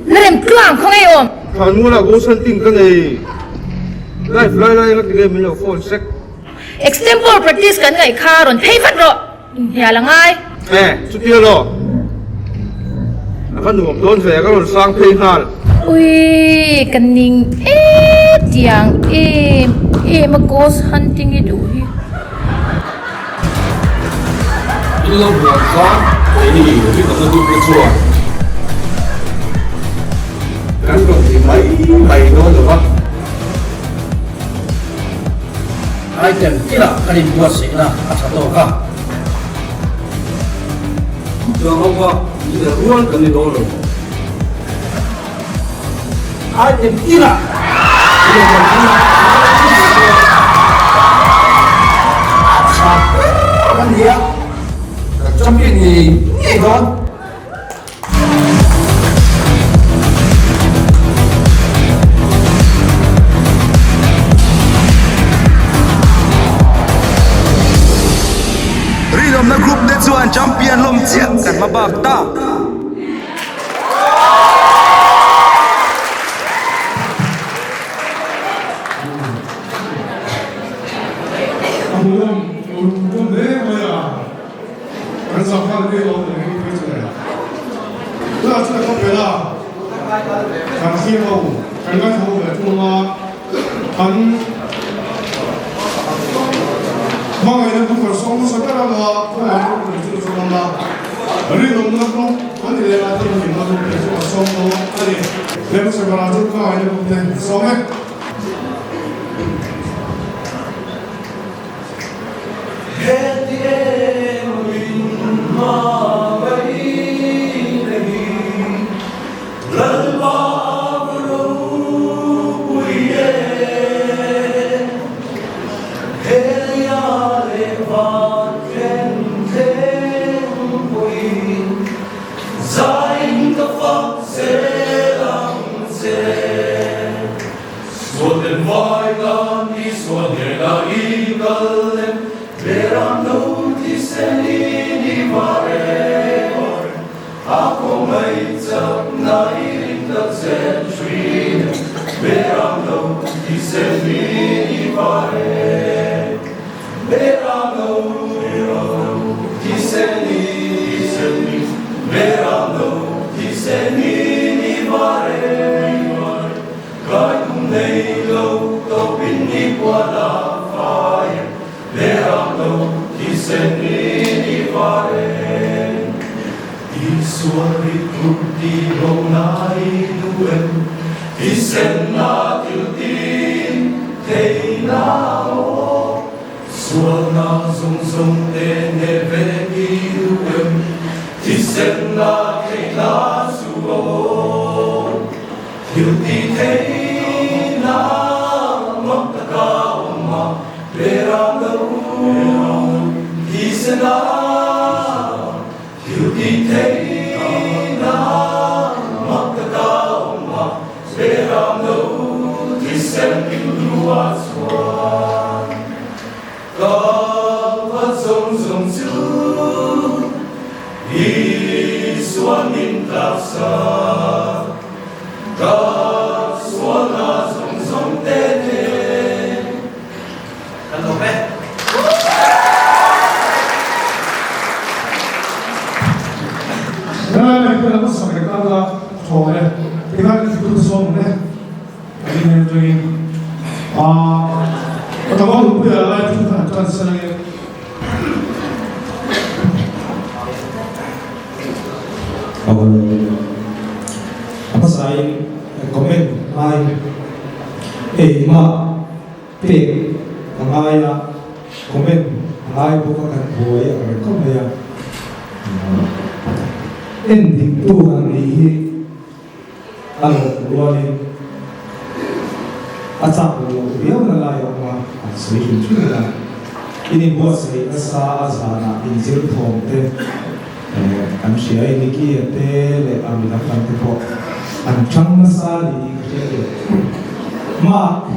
La rem tluang khaw ngei awm. Thlanmualah ghost hunting ka nei. Live lai lai anga tinge min lo phone sek. Extempore practice kan ngaih kha rawn phei vat rawh, inhnial a ngai. E, chutia law. A va nuam dawn ve, ka rawn sang phei nghal. Ui, ka ning e tiang em em a ghost hunting i duh hi. In lo hmuh ang khan keini rinawmna group te chuan kan rawn ti mai mai dawn lo va. Item tinah kan inbuatsaihna a tha tawk a. Chuang ho kha mi rual kan ni dawn lo. Item tinah a tha ber a ni a, kan champion ngei ngei dawn. Rinawmna group te chuan champion lawm chiah kan hma bak ta. Tikhai lam sak leh tan la thaw e. Tikhai ka thuttu sawm ang e. A ni hmel atangin ah ka tlangval hunpuia lai thu khan an tan sen ange. A hmasain comment ngai engmah pek a ngai a, comment a ngai bawk a kan buai ang reng khawp mai a. En diktu han nih hi a lawm rualin a chak loh viau na lai a awm a, an sawi hrim hrim a. In inbuatsaih nasa a zanah inzir thawm te kan hria a, Nicky-a te leh a mi dang dang te pawh an chang nasa a ni tih ka hria leh. Mark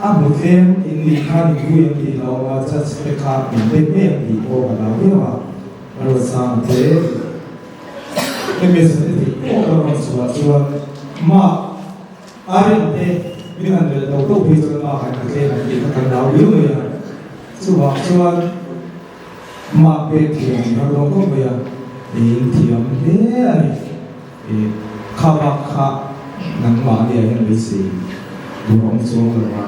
a hmu tlem in nih khan in vui ang tih lo a, judge te kha min pek ngei ang tih pawh ka hlau viau a, Ruatsanga te. Hemi zan i theih tawk a rawn chhuah chuan mah a rin te min han melh lo tawk phei chuan mah kan tlem ang tih kha kan hlau viau mai a. Chuvang chuan mah pek thiam in har dawn khawp mai a, in thiam hle a ni. Kha bak kha nangmahni ah hian beisei tur a awm chuang lo a.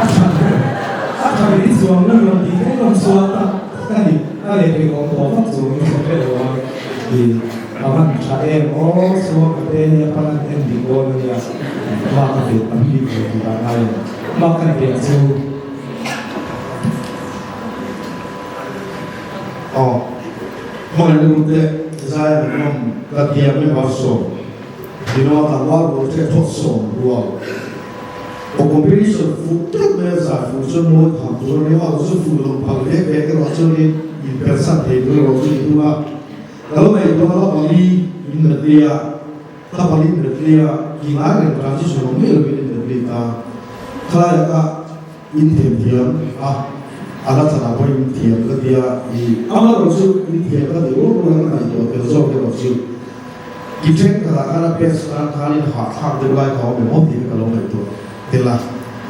A tha a tha ve chuang lo rawn tih kher rawn chhuah tak a ni. A leh pek awm tawh vak chuang in ka hre lo a. A van tha em aw chuang ka te hi a pan an en dik dawn a nia. Mark a bet tam bik lo tih dan aiin mark kan pek chu. Aw. Hmangaihna lute zai an awm ka tiam i var sawm Dino tlangval rual ṭhek thawt sawm rual Aw competition fuh teuh mai a zai fuh chuan mawi tham tur a ni a chu fuh lo phal vek vek erawh chuanin inpersan thei tur erawh chu ni thung a ka lo ngaihtuah a pali in medley a thla pali medley a ki ngai reng transition awm miah lovin in medley ta khalai ah ka Inthiam thiam a, a la chhan ah pawh inthiam ka tia i amaherawh chu inthiam ka tih rual rual in ka ngaihtuah tel zawk erawh chu i thenkhat ah khan a best tan khan in hahthlak deuh lai kha awm em aw tih kha ka lo ngaihtuah tel a,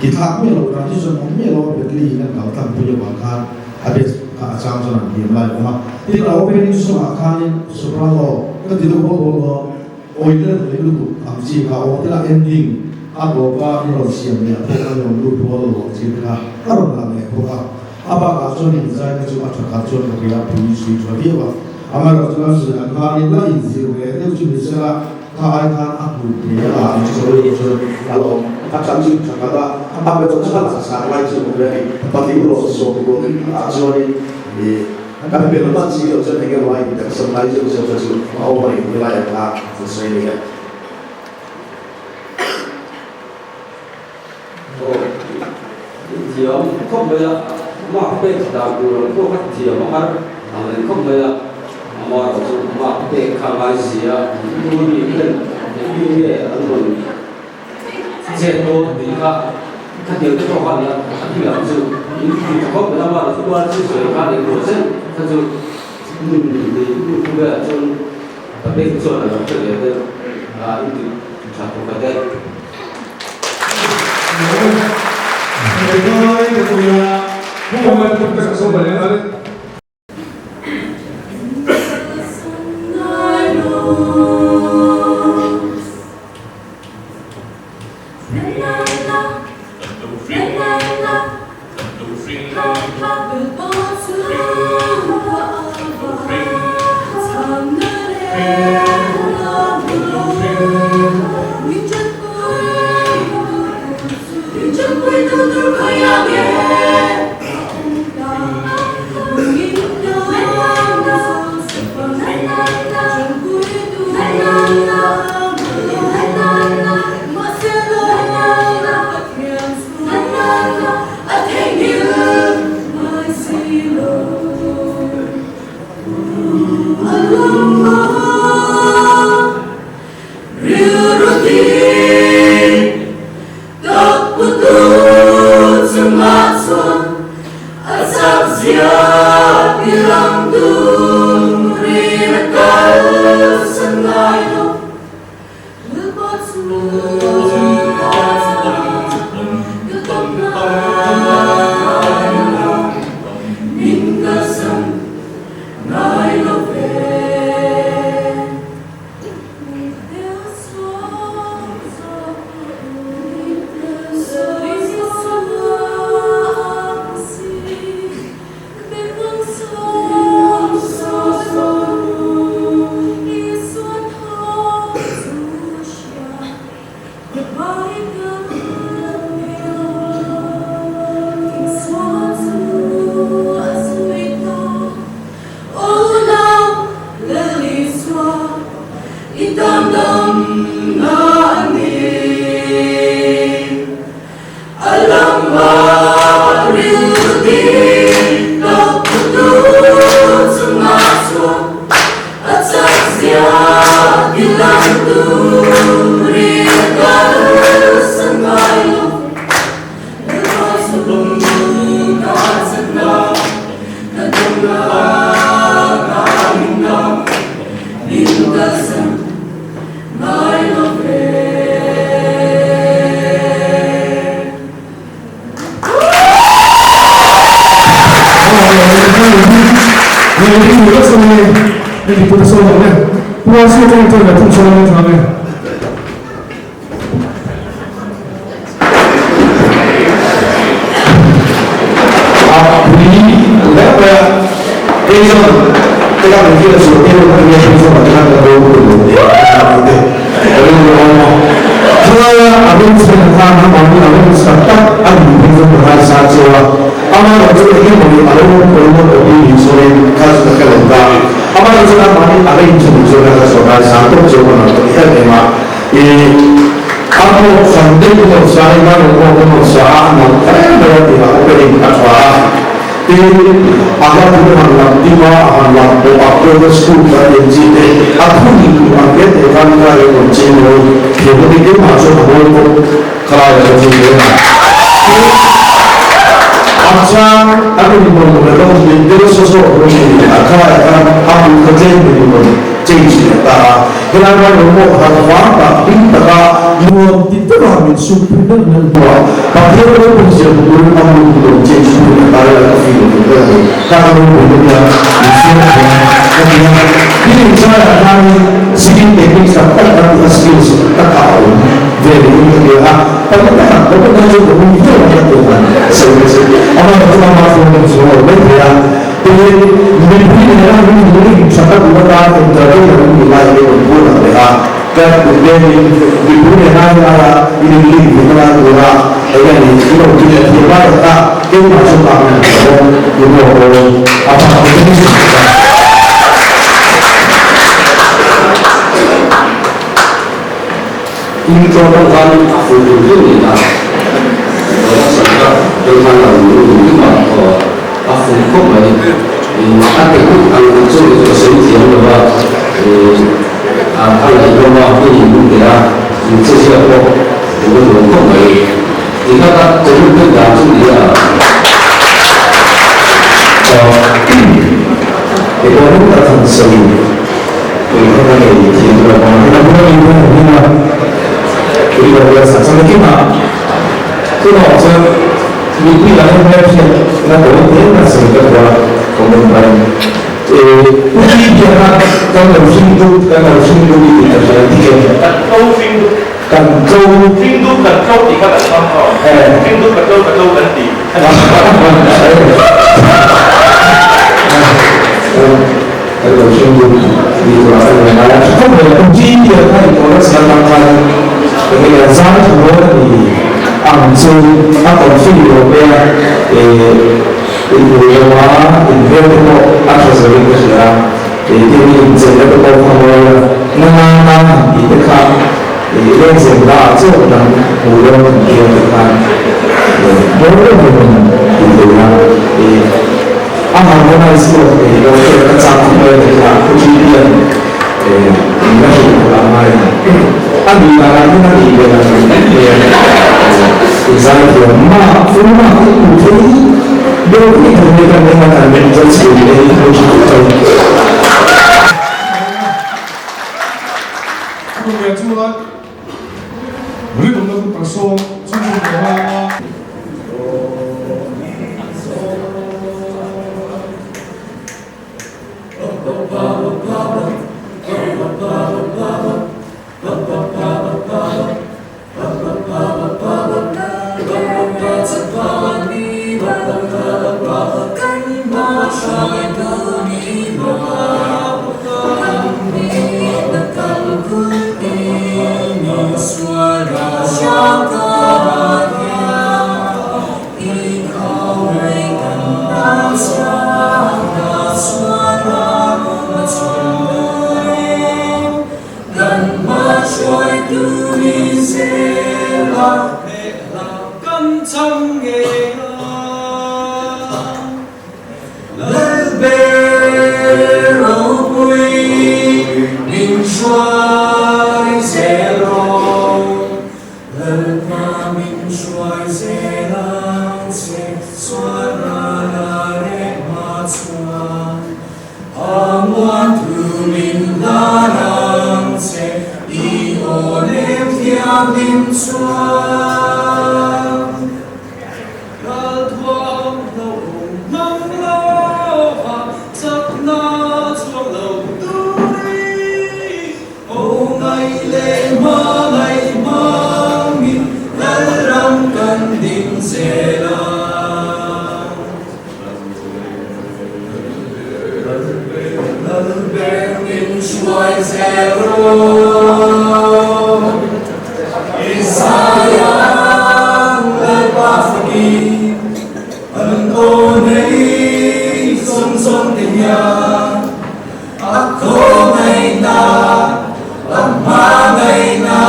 i thlak miah lo transition awm miah lo a Bradley in an kal tlang pui avang khan a best kha a chang chuan an thiam lai a awm a, tin a opening song ah khanin soprano ka ti deuh bawk bawk dawn. Awihna leh lutuk ang chi kha awm tela ending a tawp a i rawn siam leh a pawh a rawn lut rual lo ang chi te kha a rawn lang leh bawk a. A bakah chuan inzaina chu a tha khat chuan ka hria a pui zui tha viau a. Amaherawh chuan zir an khanin la inzir ve deuh chu ni sela kha ai khan a hmuh thei a lah ang chu sawi chu a la awm. A tha chu tha khat a, a pe chu a lang sang lai chu a awm ve a ni. Patling rawh sawm rual ah chuanin ih. Kan hmel hman si loh chuan enge maw a inpersan lai zeuh zeuh kha chu a awm a ni tih lai ang kha an sawi a ni e. Aw, i thiam khawp mai a, mark pek dan tur ang pawh kha thiam a har ang reng khawp mai a, amaherawh chu mark pek kha ngai si a, tu mi ten engtin nge an rawn Chet dawn tih kha khatiang te pawh kha nia a ti ang chu in ti tha khawp mai a mah chu tuar chu sawi khan engmaw chen kha chu nun nei nu thu velah chuan ka beng chuan a lo hre ve deuh a in ti tha khawp e. kalsan ngai lo ve. chuan Ralthuam hlauhawm hmang lova chakna chhuak lo turin Aw ngaih leh hma ngaih hmangin Lalram kan ding zel a. Lalber min hruai zel rawh. Isaiah Lalpa fakin an aw nei zawng zawng te hian a khawngaihna a hmangaihna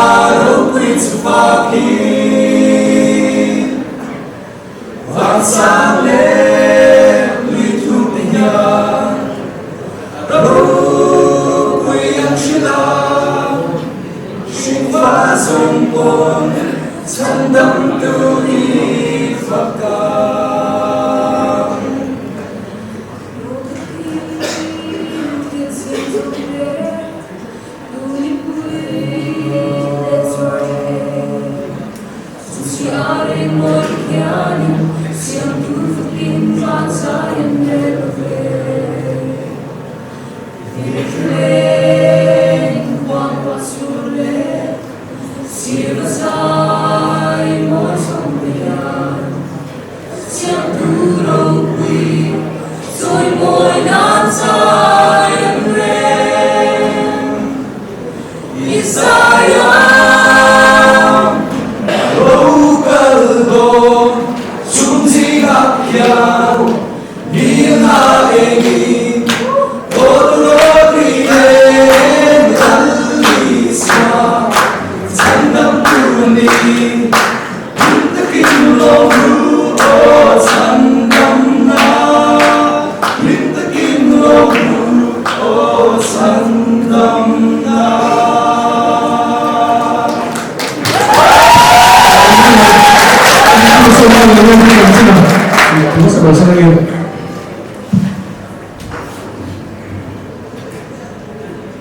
ropui chu fakin. Vansang leh lui thuk te hian ropui an hrilh a, hringfa zawng pawn chhandamtu i fak ang.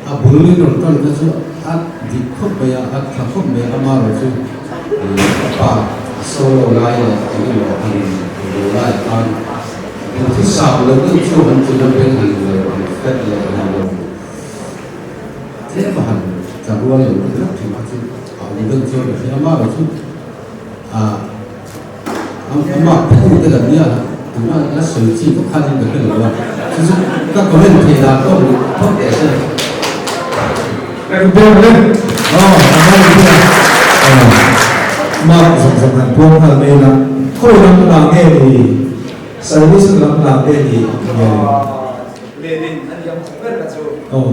A bul in rawn tan te chu a dik khawp mai a, a tha khawp mai a, amaherawh chu ka pa solo lai leh eng emaw han ro lai khan Duhthusam lo deuh chu han tuna beng han lo han fat leh han lo tlem a han tla rual lo deuh tlat thin kha chu a awm deuh chuan ka hria amaherawh chu ah amah phu te lam nia tuna la sawi chi vak khan in ka hre lo a chu chu ka comment thei dan pawh ni phawt teh se. Ka ber le aw a mawi hle a aw mark zawng zawng han puang nghal mai ila khawi lam lah nge ni service lam lah nge ni nge aw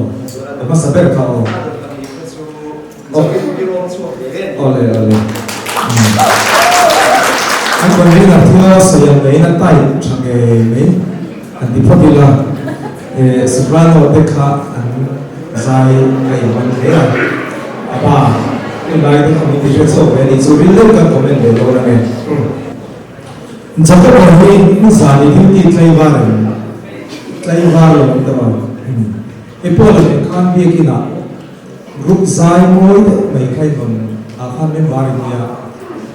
a hmasa ber kha aw aw le aw le an convener thil a sawi ang mai in a type tha ngei mai an ti phawt ila. Soprano te kha an zai a in man hle a, a pa hun lai te kha min ti hre chhuak ve a nih chu ril deuh kan comment ve dawn ange. Jacob a hi nizan i duty tlaivar em? Tlaivar lo ang deuh a. Hei pawh leh khan biakin ah group zai mawi deuh mai kha in rawn ah khan member in nia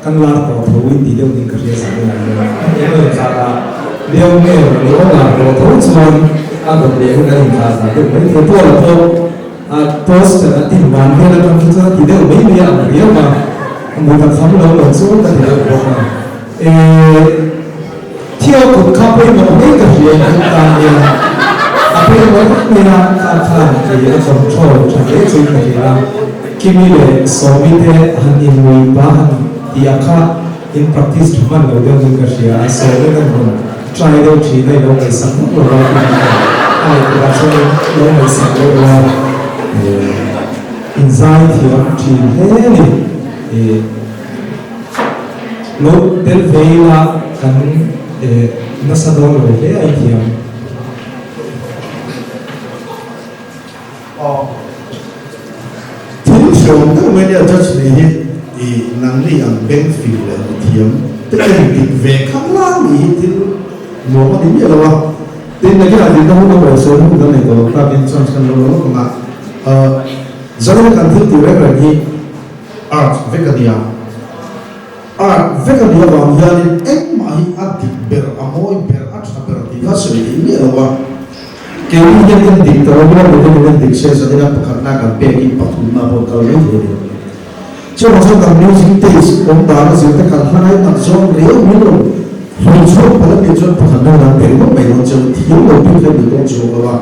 kan lar tawh tho in ti deuh ning ka hria sa vel ah hian eng emaw zat ah leo nge ni awm lar tawh tho chuan a dawt leh hun an inthlah zah deuh mai thei pawh la pawh a poster a tin van vel atang khi chuan a ti deuh mai mai a ang riau a mut a kham lo lo chu ka ti deuh bawk a eh Thio kut kha pawimawh hle ka hria in an tan nia a pawimawh vek mai a kha khan kei a control tha hle chu ka hria a Kimi leh Sawmi te han in ngui pa han tih ah kha in practice tha hman lo deuh in ka hria a Sawmi kan rawn try deuh thin a i lo ngaihsak vak lo a Kimi kha a leh kutah chuan in lo ngaihsak deuh a in zai thiam thin hle a ni. Lo tel ve ila kan nasa dawn lo hle a inthiam. Thil hreawm deuh mai nia judge nih hi i nangni ang beng fing leh mithiam te en dik ve khang lang nih hi thil nuam a ni miah lo a. Tin, nakinah dinna hun a rawn sawi hun kan nei tawh lo takin chance kan lo la lawk ang a. Zaleng kan thil tih reng reng hi Art vek a nia. Art vek a nih avang hianin engmah hi a dik ber, a mawi ber, a tha ber tih kha sawi theih miah lo a. Keini hian en dik ta lo ila midang in en dik se zanin a pakhatna kan pekin pathumna pawh kal mai thei a ni. Chuvang chuan kan music taste awm dan a zir te kan hla ngaih tak zawng riau min rawn hlui chhuak palh a nih chuan pakhatna kan pe ringawt mai dawn chuan thiam lo bik hian min dawn chuang lo a.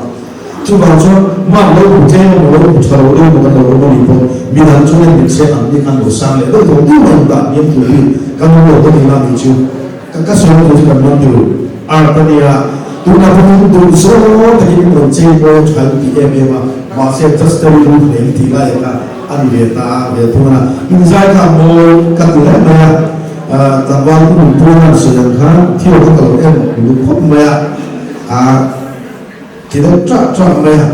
Chuvang chuan mark lo hmu tlem emaw lo hmu tha lo deuh emaw kan lo awm a nih pawh midang chuan en dik se an ni khan lo sang leh deuh tawh deuh mai dah hniam tur hi kan awm lo ta tihna a nih chu. Ka ka sawi tur chu kan man tur art a nia. Tunah pawh hian duh zawng takin in rawn chei mawi a tha in ti em em a, mahse just a rilru hle in tih lai kha a ni ve ta a ve thung a. Inzai kha a mawi ka ti hle mai a, tlangval u nunpuia an sawi ang khan thil kha ka lo en uluk khawp mai a. Ti deuh ṭah ṭah mai a,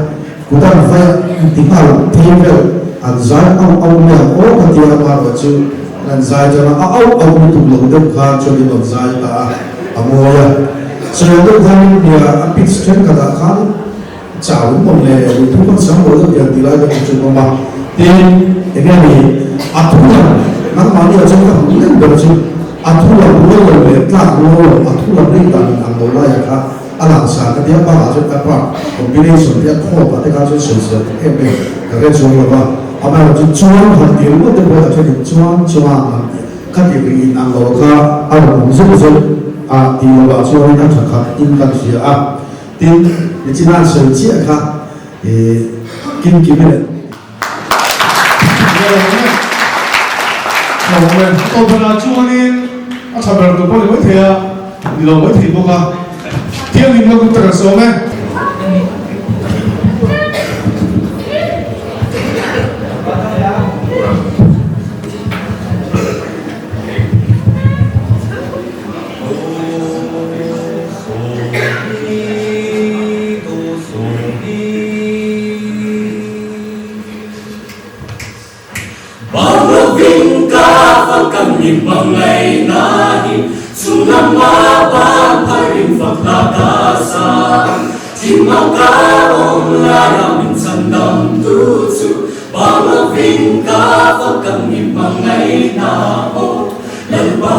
kutan vai an ti nghal phei vel, an zai auh auh mai ang aw ka tia amarawh chu an zai ṭan a, a auh auh lutuk lo deuh khan chuan in rawn zai ta a, a mawi a. Sawi deuh khan in nia a pitch ṭhenkhatah khan chau in awm le, lui thu khan sam lo deuh tiang ti lai deuh chu an awm a, tin enge ni a thu lam nangmahni ah chuan ka hmuh lem ber chu a thu lam rual lo leh tlak rual lo a thu lam rik dan in ang lo laiah kha A langsar ka tia bakah chuan ka pa combination te a khawp ah te kha chuan sawisel tak em em ka hre chuang lo va, amaherawh chu chuan han ti ringawt te pawh a thenin chuan chuan han ti kha ti rih in ang lo kha a rawn awm zeuh zeuh a tih loh ah chuanin a tha khat in kan hria a, tin nichina an sawi chiah kha ih kim kim leh. Tawphanah chuanin a tha ber tur pawh ni maithei a, ni lo maithei bawk a, thianghlim na kut tak an sawm e. Banglovin ka fak ang i hmangaihna hi Chung lama ban pharin fak hla ka sa Thim ang ka awm laia min chhan dam tu chu Banglovin ka fak ang i hmangaihna aw Lalpa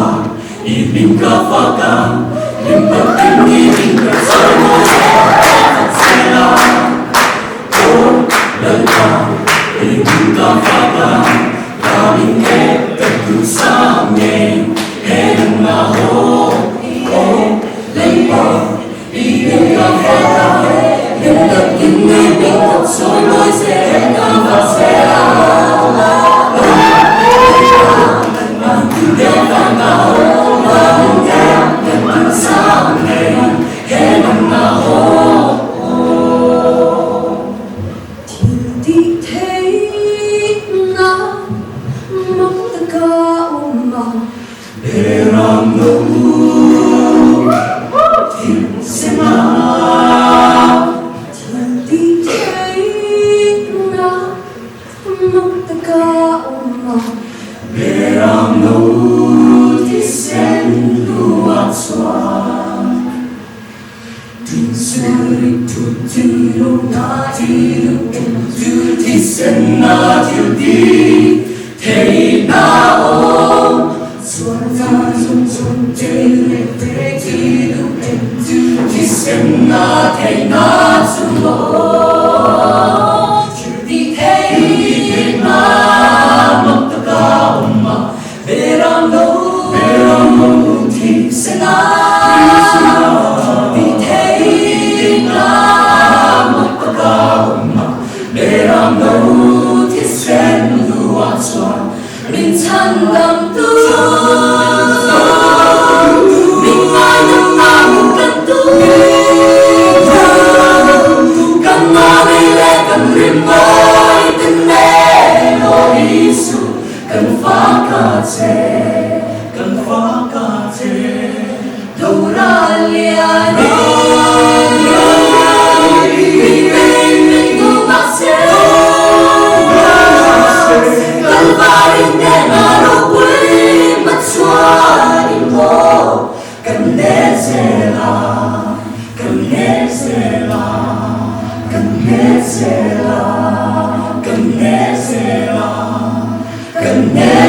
i hming ka fak ang Hlim takin i hming ka chawimawi ang ka fak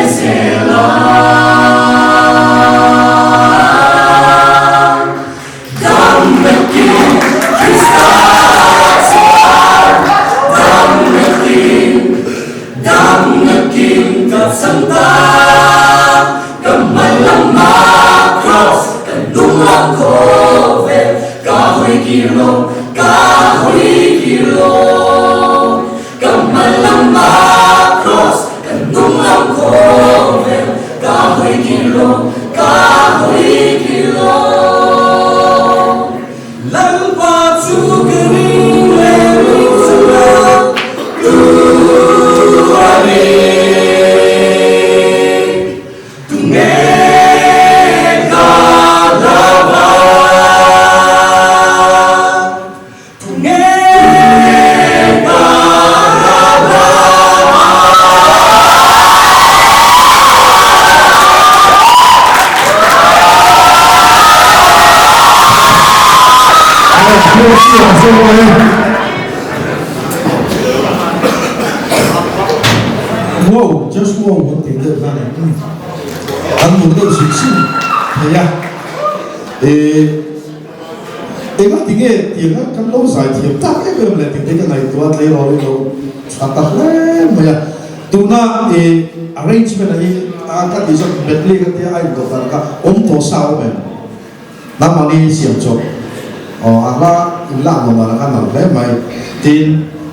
zel ang. Wow, just wow kan tih deuh kha ni. Kan hmuh deuh zin zin thei a. Eh, enga tinge tianga kan lo zai thiam tak em em leh tih te ka ngaihtuah tleirawl in lo tha ta hle mai a. Tuna eh arrangement a hi a ka tih zawk medley ka tia a indawt dan kha awm tawh sa awm em? Nangmahni siam chawp aw a hla in lak nuam ah khan nalh hle mai. Tin,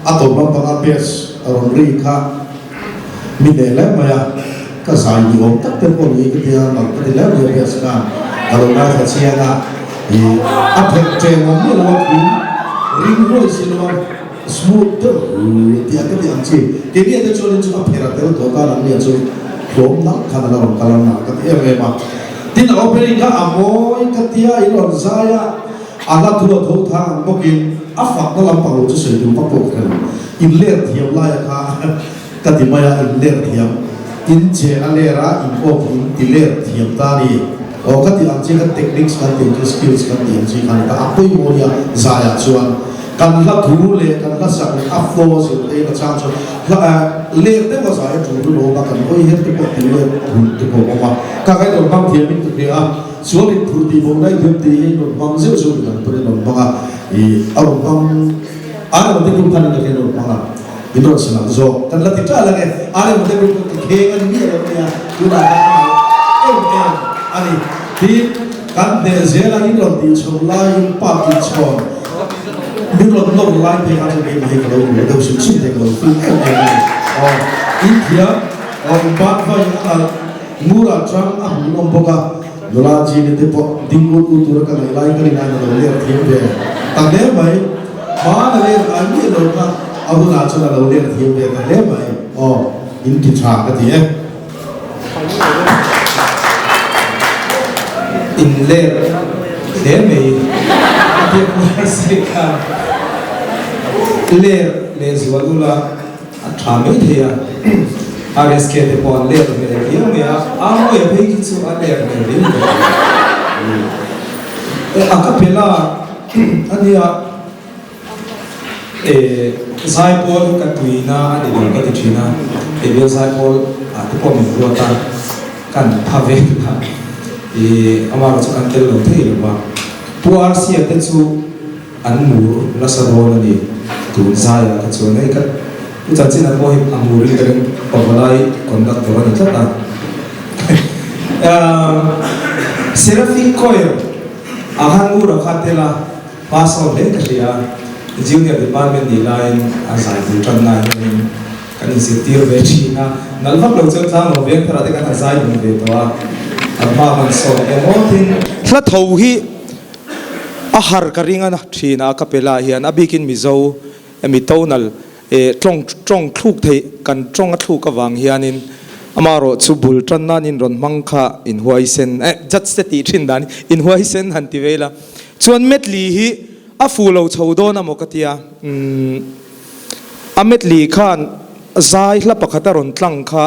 a tawp lampanga bass a rawn ri kha mi hneh hle mai a, ka zai ni awm tak te pawh ni ka tia nalh ka ti hle mai a bass khan ka lo ngaithla chiang a, ih a phelh ṭeng awm miah lo a thum ring huai si lo a smooth deuh tih a ka ti ang chi. Keini te chuanin chu a pherh a tel tawh tan ang nia chu hlawm nalh khan a la rawn kal a nalh ka ti em em a. Tin a opening kha a mawi ka tia in rawn zai a, a hla thu a tho thang ang bawkin a fakna lampang lo chu sawi tur vak pawh ka hre lo. In ler thiam laia kha ka ti mai a, in ler thiam, in che a ler a, in awk in ti ler thiam ta a ni. Aw ka tih ang chi kha techniques kan tih ang chi, skills kan tih ang chi kha a ni ta. A pawimawh nia zaiah chuan kan hla thu leh kan hla sak leh a flow a zir te in a chang chuan hla ler deuh a zai a tul hlawm a, kan hawi her te pawh tih leh hun te pawh a awm a. Ka kai rawn hmang thiam in ka hria a, sual in phur tih bo nai thiam tih hi rawn hmang zeuh zeuh in an pawhin rawn hmang a, ih a rawn hmang a rawn te group khan in ka hria rawn hmang a, in rawn salang zawk kan la ti ṭal ang e, a rawn te group ka kheng a ni miah lo nia, tunah khan a nalh em em a ni. Tin, kan hneh zel a in rawn tih chho laiin pa tih chhawn min rawn nawr lai phei kha chu keimah hi ka lo hmu deuh hrim hrim thei ka lo feel em em a ni. Aw in thiam, aw in ban vawiin a nalh. Ngura chang a hmuh nawm bawk a, nula Jimmy te pawh ding ut ut tura ka ngaih lai ka rin aiin a lo ler thiam ve ta hle mai. Hmaan a ler ngai miah lo kha a hunah chuan a lo ler thiam ve ta hle mai. Aw, in ti tha ka ti e. In ler hle mai a biak ngai se khan ler lehzual ula. A tha mai thei a, RSK te pawh an ler hmel viau mai a, Amoia phei khi chu a ler hmel viau mai a. A capella a nia, eh zaipawl hi ka tuina a ni lo ka ti thin a, Ebial zaipawl ah te pawh min ruat a, kan pha ve a, eh amaherawh chu kan tel lo thei lo va. Pu RC-a te chu. An mur nasa dawn a ni. Tun zaiah kha chuan hei ka pu chanchin ah pawh hi a murin ka ring pavalai conductor a ni tlat a. Seraphic Choir ah khan Ngura kha tel a, hma sawn hle ka hria a, Junior Department nih laiin a zai bul tan na hianin kan inzirtir ve thin a, nalh vak lo chuan tlang lo veng tharah te khan a zai dun ve tawh a, an hma kan sawn eng aw tin. Hla tho hi A har ka ring a thin a capella hian a bikin Mizo emi tonal eh tawng tawng thluk theih kan tawng a thluk avang hianin amaherawh chu bul tan nan in rawn hmang kha inhuaisen eh judge te tih thin dan inhuaisen han ti ve ila chuan medley hi a fu lo chho dawn amaw ka tia umm a medley khan zai hla pakhat a rawn tlang kha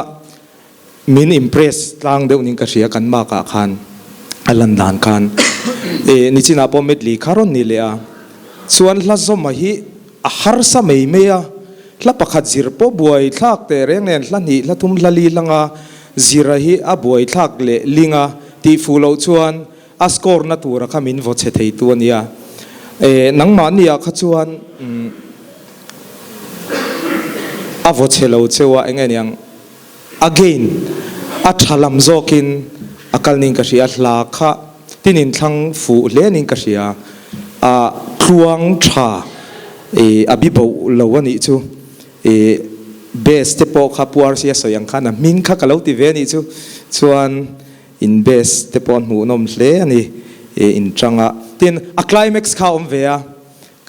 Min impress tlang deuh ning ka hria kan mark ah khan a lan dan khan e nichinah pawh medley kha rawn ni leh a chuan hla zawma hi a harsa mai mai a hla pakhat zir pawh buai thlak teh reng nen hla hnih hla thum hla li hlanga zira hi a buai thlak leh ling a tih fuh loh chuan a score na tura kha min vaw chhe thei tu a nia e nangmahni ah kha chuan a vaw chhe lo cheu a eng nge niang. Again, a tha lam zawkin a kal niin ka hria, hla kha tin in thlang fuh hle niin ka hria, a tluang tha i a bi boh lo a nih chu, i bass te pawh kha Pu RC a sawi ang khan a hming kha ka lo ti ve a nih chu, chuan in bass te pawh a hmuhnawm hle a ni, i in tang a, tin a climax kha a awm ve a.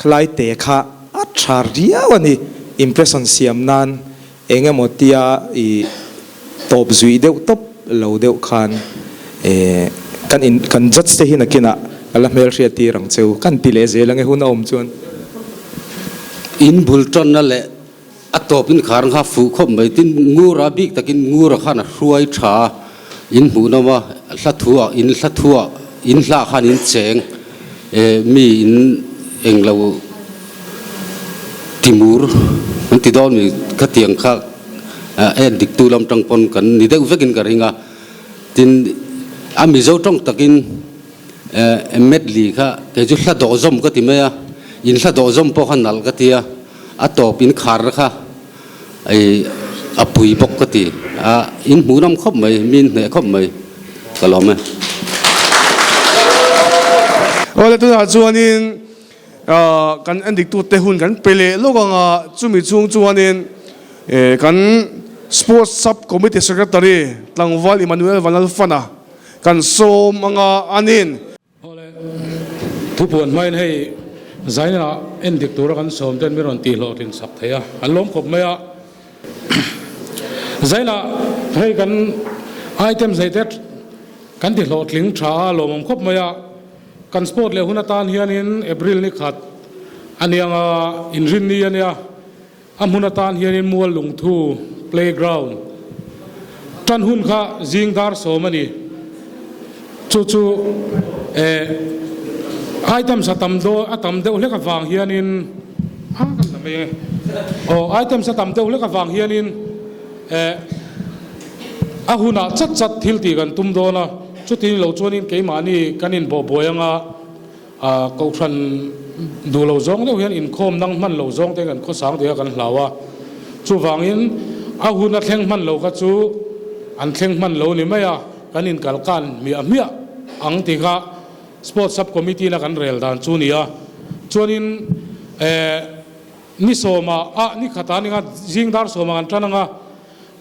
Khalai te kha a tha riau a ni, impression siam nan eng emaw tia i tawp zui deuh tawp lo deuh khan kan in kan judge te hi nakinah ka la hmelhriat tir ang cheu kan ti leh zel ang e hun a awm chuan. In bul tanna leh a tawp in khar ngha fuh khawp mai tin Ngura bik takin Ngura khan a hruai tha a, in hmuhnawm a hla thuah in hla thuah in hla khan in cheng eh mi in englo. Timur an ti dawn mi khatiang kha en dik tu lam tang pawn kan ni deuh vekin ka ring a. Tin, a Mizo tawng takin medley kha kei chu hla dawh zawm ka ti mai a, in hla dawh zawm pawh kha nalh ka ti a, a tawp in khar kha a pui bawk ka ti a, in hmuh nawm khawp mai, mi in hneh khawp mai, ka lawm e. Awle tunah chuanin kan endiktute hun kan pe leh lawk ang a, chumi chhung chuanin kan Sports Sub Committee Secretary Tlangval Emmanuel Vanlalfana kan sawm ang a, anin. Awle, thupuan hmain hei Zaina endik tura kan sawm ten min rawn tih hlawhtlin sak thei a, an lawm khawp mai a. Zaina hei kan items nei te kan ti hlawhtling tha a, lawmawm khawp mai a. Kan sport leh hun atan hianin April ni khat a niang a, inrinni a nia. A hmun atan hianin mual lungthu, playground, tan hun kha zing dar sawm a ni. Chu chu eh items a tam dawn a tam deuh hlek avang hianin a kan la mai ange aw items a tam deuh hlek avang hianin eh a hunah chat chat thil tih kan tum dawn a, chutin lo chuanin keimahni kan inbawhbuai anga. A kohhran duh lo zawng deuh hian inkhawm nang hman lo zawng te kan khawsang tih kha kan hlau a, chuvangin a hun a thleng hman lo kha chu an thleng hman lo ni mai a, kan inkalkan hmiah hmiah ang tih kha Sports Sub Committee na kan rel dan chu ni a, chuanin eh ni sawma ah ni khatah ni nga zing dar sawma kan tan anga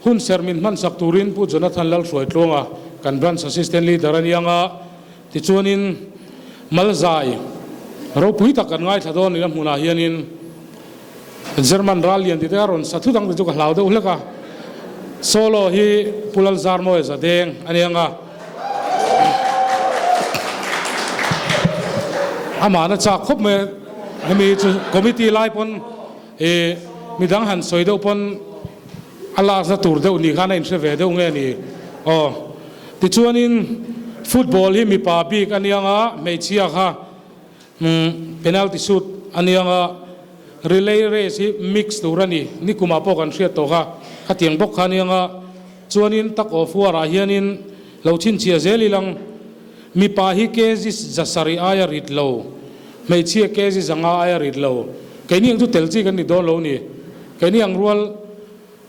hun ser min hman sak turin Pu Jonathan Lalhruaitluanga kan Branch Assistant Leader a ni anga. Tichuanin Malzai ropui tak kan ngaithla dawn ila hmunah hianin German ral lian tite a rawn sa thut ang te chu ka hlau deuh hlek a. Solo hi Pu Lalzarmawia Zadeng a ni ang a. Amahna chak khawp mai a, hemi chu committee lai pawn ih midang han sawi deuh pawn a last na tur deuh ni khan a inhre ve deuh nge ni aw. Tichuanin football hi mipa bik a niang a, hmeichhia kha penalty shoot a niang a, relay race hi mix tur a ni, nikumah pawh kan hriat tawh kha, khatiang bawk kha a niang a. Chuanin tak of war ah hianin lo chhinchhiah zel ilang, mipa hi kg zasarih aia rit lo, hmeichhia kg zanga aia rit lo, keini ang chu tel chi kan ni dawn lo ni, keini ang rual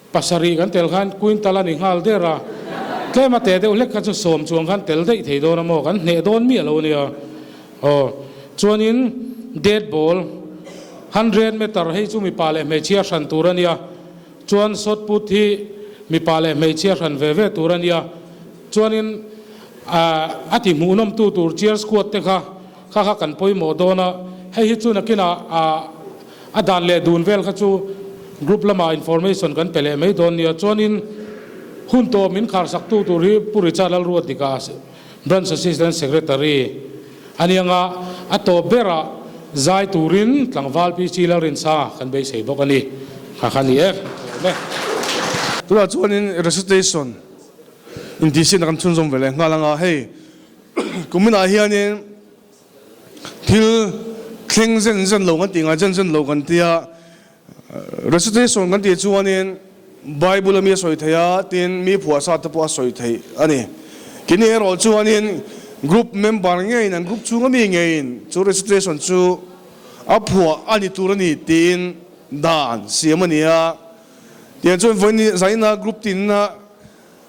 Pasarih kan tel khan quintal a ni nghal der a, tlem a teh deuh hlek kha chu sawm chuang khan tel daih thei dawn a maw, kan hneh dawn miah lo ania. Aw, chuanin dead ball hundred meter hei chu mipa leh hmeichhia hran tur a nia, chuan shot put hi mipa leh hmeichhia hran ve ve tur a nia, chuanin a ti hmuhnawmtu tur cheer squad te kha kha kha kan pawimawh dawn a, hei hi chu nakinah a dan leh dun vel kha chu group lamah information kan pe leh mai dawn nia. Chuanin hun tawp min kharsaktu tur hi Pu Richard Lalruatika Branch Assistant Secretary a ni anga a tawp berah zai turin tlangval PC Lalrinsa kan beisei bawk a ni. Kha kha ni e. Tunah chuanin recitation intihsiakna kan chhunzawm ve leh nghal anga hei Kuminah hianin thil thleng zen zen lo kan tih ngai zen zen lo kan tia, recitation kan tih chuanin Bible a mi a sawi thei a, tin mi phuahsa te pawh a sawi thei a ni. Kini erawh chuanin group member ngeiin an group chhunga mi ngeiin chu recitation chu a phuah a ni tur a ni tiin dan siam a ni a. Tiang chuan vawiin zaina group tinna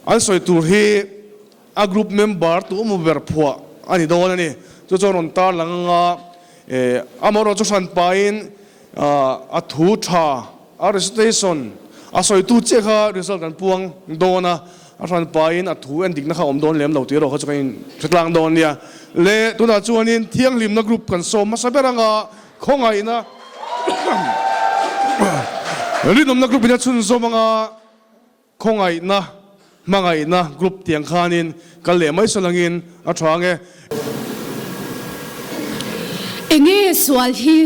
an sawi tur hi A group member tu emaw ber phuah a ni dawn a ni. Chu chuan rawn tar lang anga amaherawh chu hran pahin a thu tha, a recitation a sawitu chiah kha result kan puang dawn a, a hran pahin a thu en dikna kha a awm dawn lem lo tih erawh kha chu kan inhretlang dawn nia. Le tunah chuanin thianghlimna group kan sawm hmasa ber anga khawngaihna rinawmna group in a chhunzawm anga, Khawngaihna, hmangaihna group tiang khanin kal leh mai salangin a tha ang e. Enge sual hi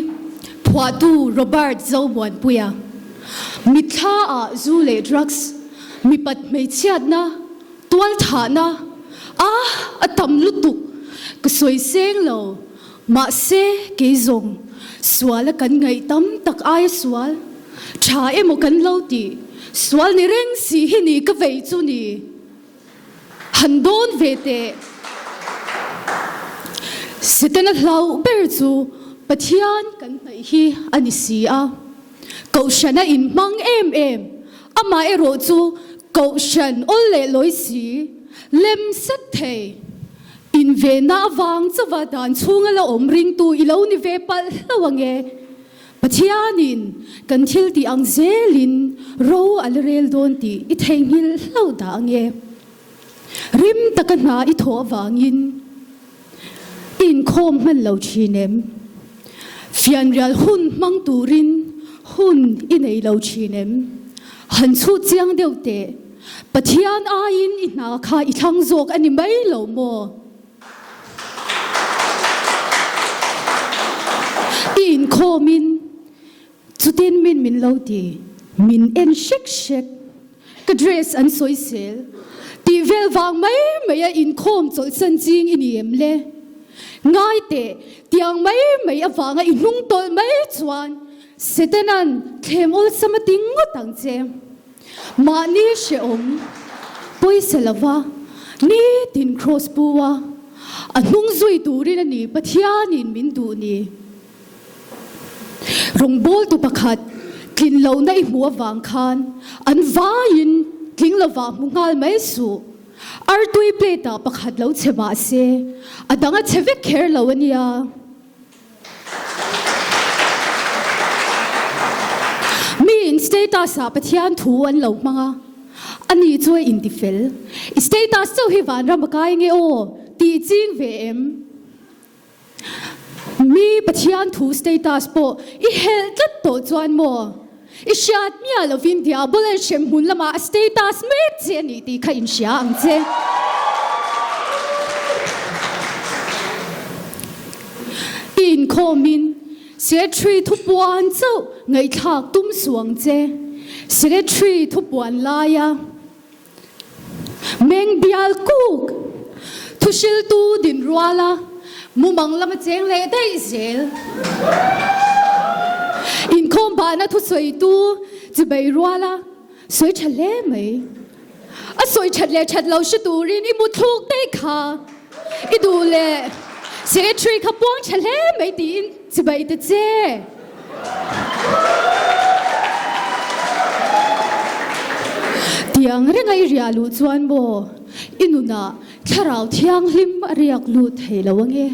phuahtu Robert Zomuanpuia mitthla ah zu leh drugs, mipat hmeichhiatna, tualthahna a a tam lutuk ka sawi seng lo mahse kei zawng sual a kan ngaih tam tak aia sual. Tha emaw kan lo tih sual ni reng si hi ni ka vei chu ni. Han dawn ve teh. Setana hlauh ber chu Pathian kan hnaih hi a ni si a. Kohhran a inhmang em em, amah erawh chu Kohhran awl leh lawi si, lem sek thei. Invenna avang chauha dan chhunga la awm ringtu i lo ni ve palh hlauh ange. Pathianin kan thil tih ang zelin ro a la rel dawn tih i theihnghilh hlauh dah ange. Rim taka hna i thawh avangin i inkhawm hman lo thin em? Fianrial hun hmang turin hun i nei lo thin em? Han chhut chiang deuh teh, Pathian aiin i hna kha i thlang zawk a ni mai lo maw? I inkhawmin chutin min min lo ti, min en hrek hrek, ka dress an sawi sel tih vel vang mai mai a inkhawm chawlhsan ching i ni em le? Ngai teh, tiang mai mai avanga i hnung tawlh mai chuan Setanan thlem awlsam a ti ngawt ang che. Mahni hrehawm pawisa lova nitin kraws pu a, a hnung zui turin a ni Pathianin min duh ni. Rawngbawltu pakhat tlin lohna i hmuh avang khan an vaiin tling lovah hmu nghal mai suh. Artui plate ah pakhat lo chhe mah se a dang a chhe vek kher lo a nia. Mi in status ah Pathian thu an lo hmang a, ani chu a inti fel. I status chauh hi vanram a kai nge aw tih ching ve em? Mi Pathian thu status pawh i helh tlat tawh chuan maw? I hriat miah lovin Diabolan hremhmun lamah a status mek che a nih tih kha inhria ang che. I inkhawmin Secretary thupuan chauh ngaihthlak tum suh ang che. Secretary thupuan laia Meng bial kuk, thuhriltu din ruala mumang lama cheng leh daih zel. Inkhawm bahna thusawitu chibei ruala sawi tha hle mai. A sawi that leh that lo hre turin i muthluk daih kha. I duh leh secretary kha puang tha hle mai tiin chibai ta che. Tiang renga i riah luh chuan maw i nunah thlarau thianghlim a riak lut thei lo ange.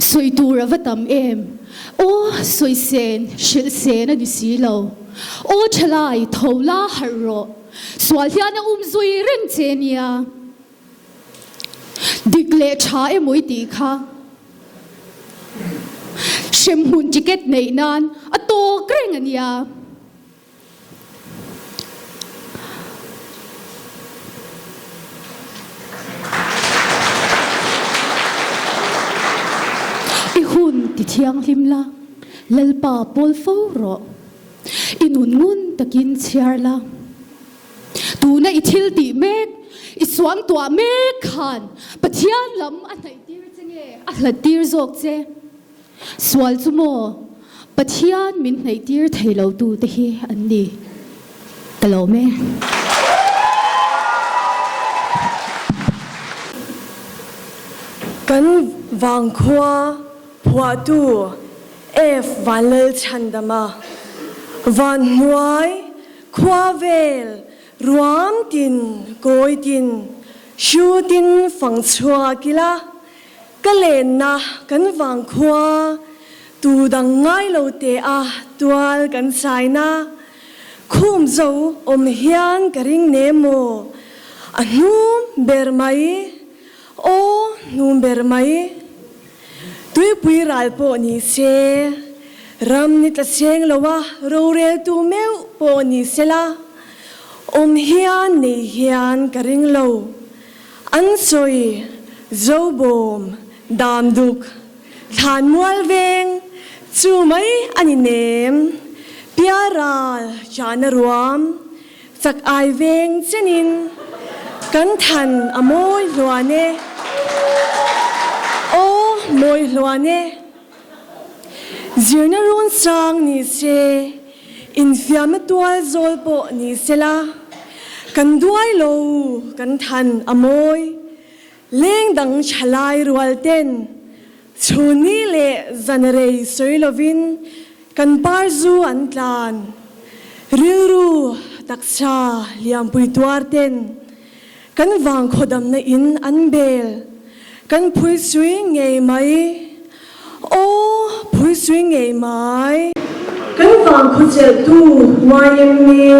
Sawi tur a va tam em? Aw sawi sen, hrilh sen a ni si lo. Aw thalai, tho la harh rawh. Sual hian a um zui reng che nia. Dik leh tha emaw i tih kha hremhmun ticket neih nan a tawk reng a nia. I hun ti thianghlim la, Lalpa pawl fo rawh. I nun ngun takin chhiar la. Tuna i thil tih mek, i suang tuah mek khan Pathian lam a hnaih tir che nge a hlat tir zawk che? Sual chu maw Pathian min hnaih tir thei lo tu te hi an ni. Ka lawm e. Kan vangkhua phuahtu F. Vanlalchhandama, Vanhnuai Khua vel, ruam tin, kawi tin, hru tin fang chhuak ila, ka lenna kan vang khua, tu dang ngai lo te a tual kan chaina, khum zo awm hian ka ring ne maw, a hnum ber mai, aw hnum ber mai. Tuipui ral pawh ni se, ram ni tla cheng loa roreltu meuh pawh ni sela, awm hian nei hian ka ring lo. An sawi, Zobawm, Damduk, Thlanmual veng, chu mai a ni nem, Piaral, Chana ruam, Chak ai veng chenin kan than a mawi hluan e, aw mawi hluan e. Zirna run sang ni se. Infiamna tual zawl pawh ni sela, kan duai lo kan than a mawi. Leng dang thalai rual ten chhunni leh zan rei sawi lovin kan par zu an tlan. Rilru taksa liampui tuar ten kan vangkhaw damna in an bel. Kan phuisui ngei mai. Aw, phuisui ngei mai. Kan vangkhaw chelhtu YMA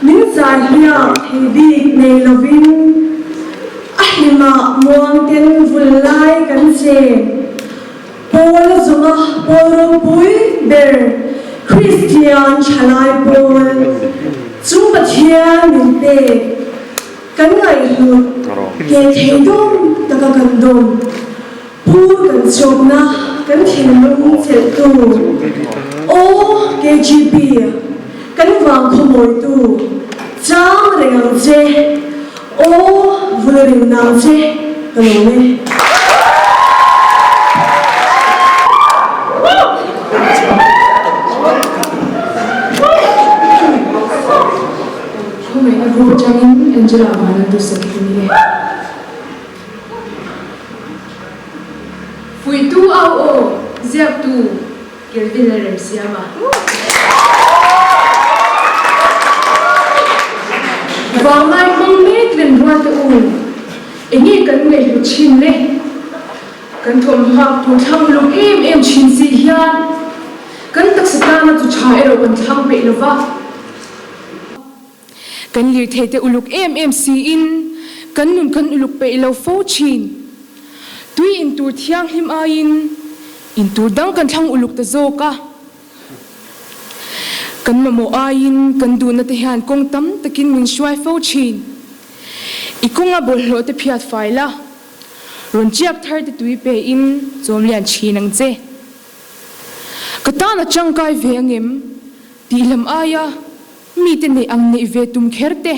min zai hliak thei bik nei lovin a hlimah muangten vul lai kan chen. Pawl a zawnga pawl ropui ber Kristian thalai pawl chu Pathian min pek. Kan ngaihhlut ke thei dawm taka kan dawm. Pu kan chawpna kan thinlung chelhtu Aw KGP kan vang khawmawitu chang reng ang che Aw vul ring nang che ka lawm e. Khawngaihna group atangin Angela Vanlalduhsaki ka ni e. Fuitu au aw, ziaktu Kelvin Lalremsiama. Vanglai hmang mek len rual te u, enge kan ngaihlu thin le? Kan thawmhak tur thlang uluk em em thin si hian kan taksa tana chu tha erawh kan thlang peih lova. Kan lirthei te uluk em em siin kan nun kan uluk peih lo fo thin. Tui in tur thianghlim aiin in tur dang kan thlang uluk ta zawk a. Kan mamawh aiin kan duhna te hian kawng tam takin min hruai fo thin. I kawnga bawlhhlawh te phiat fai la, rawn chiak thar te tui pe in chawm lian thin ang che. Ka tan a tangkai ve angem tih lam aia Mite neih ang neih ve tum kher te.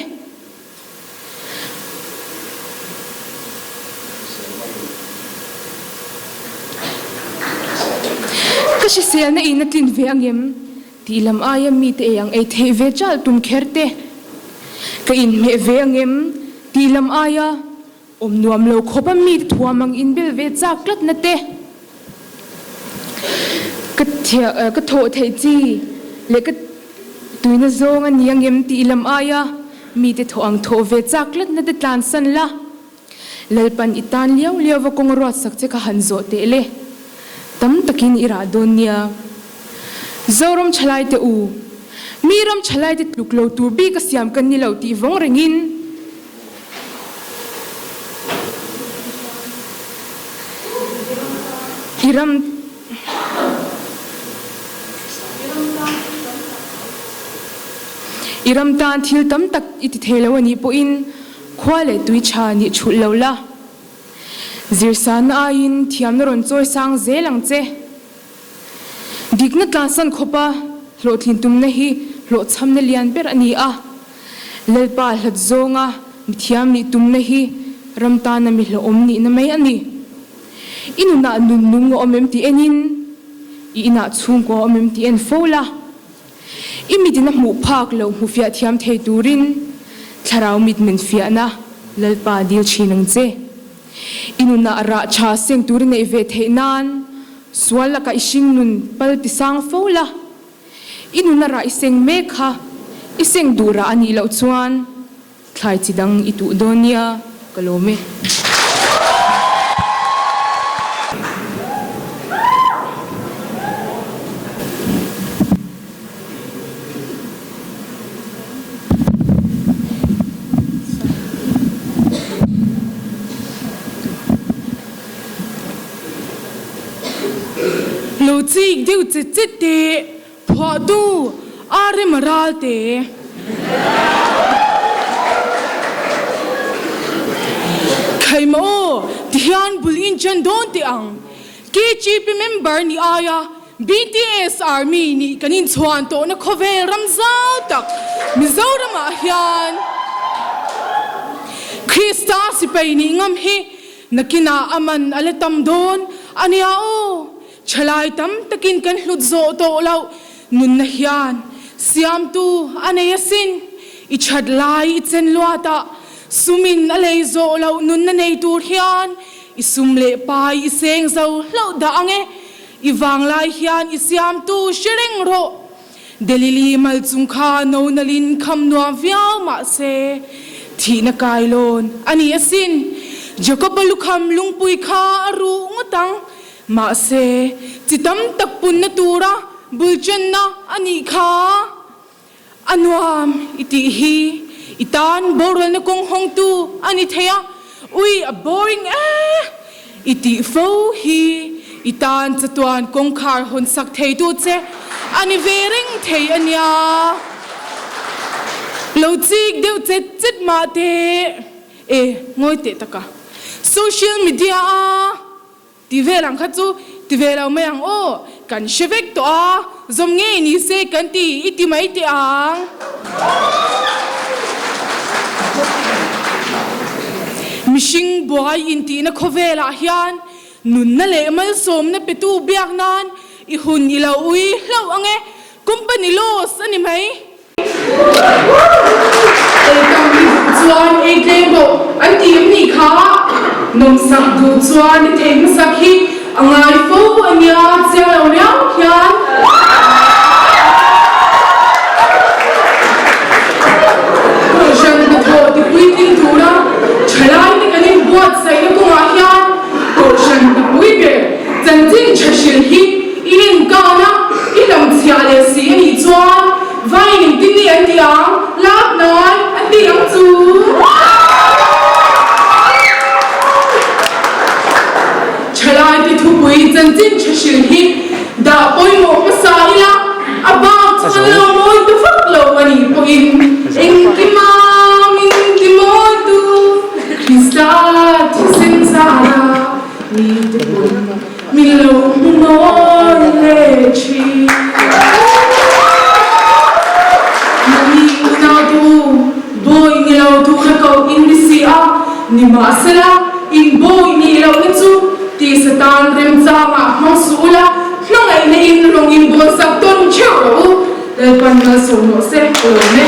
Ka hriselna in a tlin ve angem tih lam aia mite ei ang ei theih ve chal tum kher te. Ka inhmeh ve angem tih lam aia Awm nuam lo khawp a mite thuam ang inbel ve chak tlatna te, ka ka thawh theih chi leh ka tuina zawng a ni angem tih lam aia mite thawh ang thawh ve chak tlatna te tlansan la, Lalpan i tan liau liau va kawng a ruatsak che kha han zawh teh le. Tam takin i rah dawn nia. Zoram thalaite u, mi ram thalaite tluk lo tur bik a siam kan ni lo tih vawng rengin, I ram I ram tan thil tam tak i ti thei lo a nih pawhin khua leh tui tha nih thulh lo la. Zirsanna aiin thiamna rawn chawi sang zel ang che. Dikna tlansan khawpa hlawhtlin tumna hi hlawhchhamna lian ber a ni a. Lalpa hlat zawnga mithiam nih tumna hi ram tana mi hlawhawm nihna mai a ni. I nunah nun nung a awm em tih enin, i inah chhungkua a awm em tih en fo la. I mitin a hmuh phak lo hmu fiah thiam thei turin thlarau mit min fiahna Lalpa dil thin ang che. I nunah rah tha seng tur i neih ve theih nan sual lakah i hring nun pal ti sang fo la. I nuna rah i seng mek kha i seng duh rah a nih loh chuan thlai chi dang i tuh dawn nia ka lawm e. Lo chik deuh che che teh, phuahtu RM Ralte. Khaima aw, tihian bul in chen dawn teh ang. KGP member ni aia BTS Army nih kan inchhuan tawhna khawvel ram zau tak Mizoramah hian Krista sipai nih ngam hi nakinah a man a la tam dawn a nia aw. Thalai tam takin kan hlut zawh tawh loh nunna hian Siamtu a nei asin. I that lai i chen luatah sumin a lei zawh loh nunna nei tur hian i sum leh pai i seng zo hlauh dah ang e. I vanglai hian i siamtu hre reng rawh. Delili mal chung kha no nalin kham nuam viau mah se thihna kailawn a ni asin. Jakoba lukham lungpui kha a ruh ngawt ang. Mahse, chi tam tak punna tura bul chenna a nih kha a nuam i tih hi i tan boralna kawng hawngtu a ni thei a, ui a boring e i tih fo hi i tan chatuan kawngkhar hawn sak theitu che a ni ve reng thei a nia. Lo chik deuh chet chet mah teh e, ngawi teh taka social media a. Ti vel ang kha chu ti ve lo mai ang aw, kan hre vek tawh a, zawm ngei ni se kan ti i ti mai teh ang. Mihring buai intihna khawvelah hian nunna leh malsawmna petu biak nan i hun i lo ui hlauh ang e, company loss a ni mai. Ei tam i duh chuan ei tlem rawh an ti em nih kha? Nawmsak duh chuan i thei hmasak hi a ngai fo a nia chiang lo riau hian. Kohhran hnathawh tipuitling tura thalaite kan inbuatsaihna kawngah hian Kohhran hnapui ber chanchin tha hrilh hi i inkan a, i lamchhiah leh si a nih chuan Vain engtin nge an tih ang? Lak nan an ti ang chu. Thalaite thupui chanchin tha hrilh hi dah pawimawh hmasa ila, a bak chu an lo mawi ta vak lo a nih pawhin engkima min ti mawitu Krista thisen zara mite pawn Min lo hmu mawi leh thin. Mahni unautu bawi ni lo tura koh in ni si a, nimahsela in bawi nih lohna chu tisa tan remchangah hmang suh ula, hmangaihna in rawng in bawnsak tawn theuh rawh u. Lalpan malsawm rawh se, ka lawm e.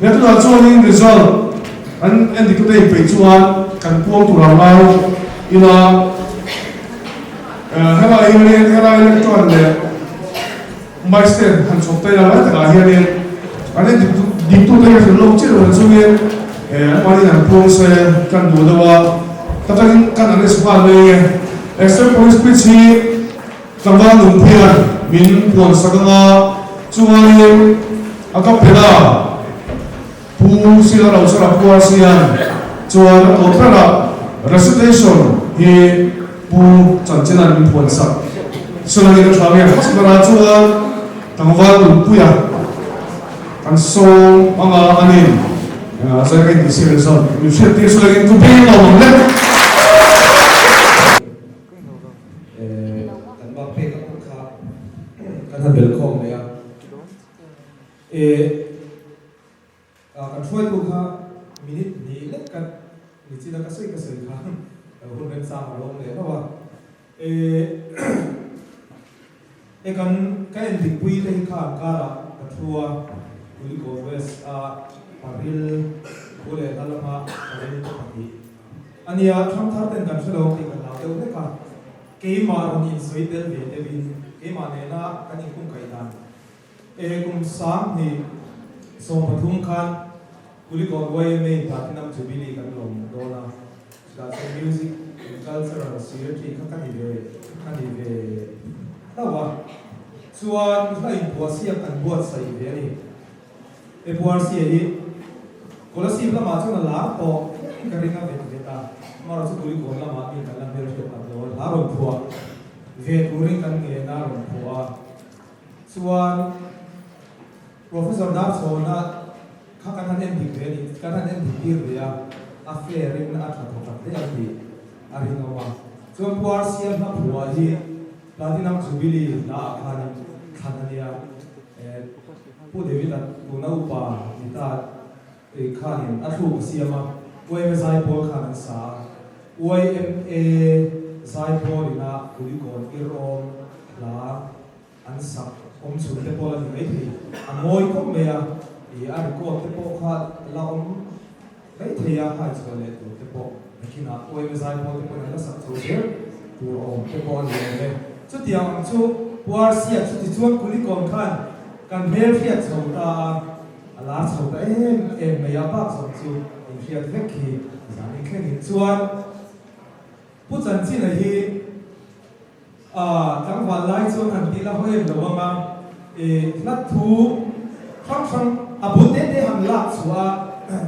He tunah chuanin result An endiktute inpeih chuan kan puang tur ang ngai ila helai hianin helai electron leh mic stand han chhawp ta ila lai takah hianin an endiktute hi hrilh lawk chiah lo chungin anmahniin an puang se kan duh deuh a, ta takin kan arrest nghal mai ange. Extempore speech hi tlangval nunphian min puansak anga chuanin a cappella. Pu Sila Rochara Puar Sian chuan a tawp berah recitation hi Pu Chanchina'n min phuan sak. Sulangin a tha nge hmasa berah chuan tlangval nunpuia kan sawm anga a ni. Zai ka intih si result min hriattir Sulangin ku beng lo ang le. Kan bak pek ang kha kan han belkhawm leh a. E kan hruaitu kha minute hnih lek ka ni chin a ka sawi ka sawi kha hun remchang a lo awm leh hlauh a. E e kan ka en dik pui te hi kha an karah ka thu a, Kulikawr West a paril thu leh hla lama paril te pahnih a nia, thangthar ten kan hre lo ang tih kan hlau deuh hlek a, keimah rawn insawi tel ve deuhin keimah nena kan inkungkaih dan E kum 2013 khan Kulikawt YMA Platinum Jubilee kan lawm dawn a, chutah chuan Music and Cultural Secretary kha ka ni ve ka ni ve hlauh a, chuan hla inphuahsiak kan buatsaih ve a ni. E Puarsia hi Kolasib lamah chuan a lar tawh ka ring a vet vet a, amaherawhchu Kulikawn lamah mi kan la hmelhriat tam lo a, hla rawn phuah ve turin kan ngen a rawn phuah a. Chuan Professor Darchhawna kha kan han en dik ve a ni, kan han en dik tir ve a, a fair in a tha thawk tak hle ang tih a rinawm a. Chuan Pu RCM hla phuah hi Platinum Jubilee hla ah khanin thlan a nia, Pu David-a tuna upa ni ta khanin a thluk a siam a, YMA Zaipawl khan an sa a, YMA Zaipawl ina Kulikawn Irawm hla. An sak awm chhun te pawh la ni maithei. A mawi khawp mai a, ih a record te pawh kha la awm maithei a, hai chhuah leh tur te pawh nakinah OMA zaipawl te pawhin an la sak chho zel tur awm te pawh a ni awm e. Chutiang ang chu Pu Arsia chu tichuan Kulikawn khan kan hmel hriat chho ta a, a lar chho ta em em mai a, bak zawng chu inhriat vek hi zan inthlengin chuan Pu Chanchina hi A tlangval lai chuan han tih la haw em lo ang a, e hlat thu hrang hrang a bul te te han lak chhuah a,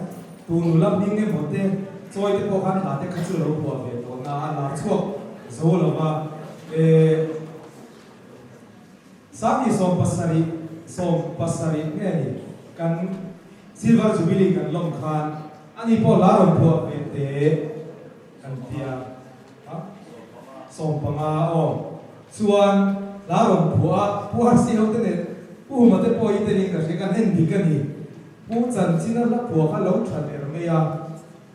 tu nula hming emaw te chawi te pawh khan hla te kha chu lo phuah ve tawh na a lar chhuak zo lo va, e Sangni 70 70 nge ni kan Silver Jubilee kan lawm khan ani pawh la rawn phuah ve te kan tia. A, 15 aw. Chuan hla rawn phuah a, Pu Harsi ho te nen Pu Huma te pawh i telin ka hria, kan en dik a ni. Pu Chanchina hla phuah kha lo tha der mai a,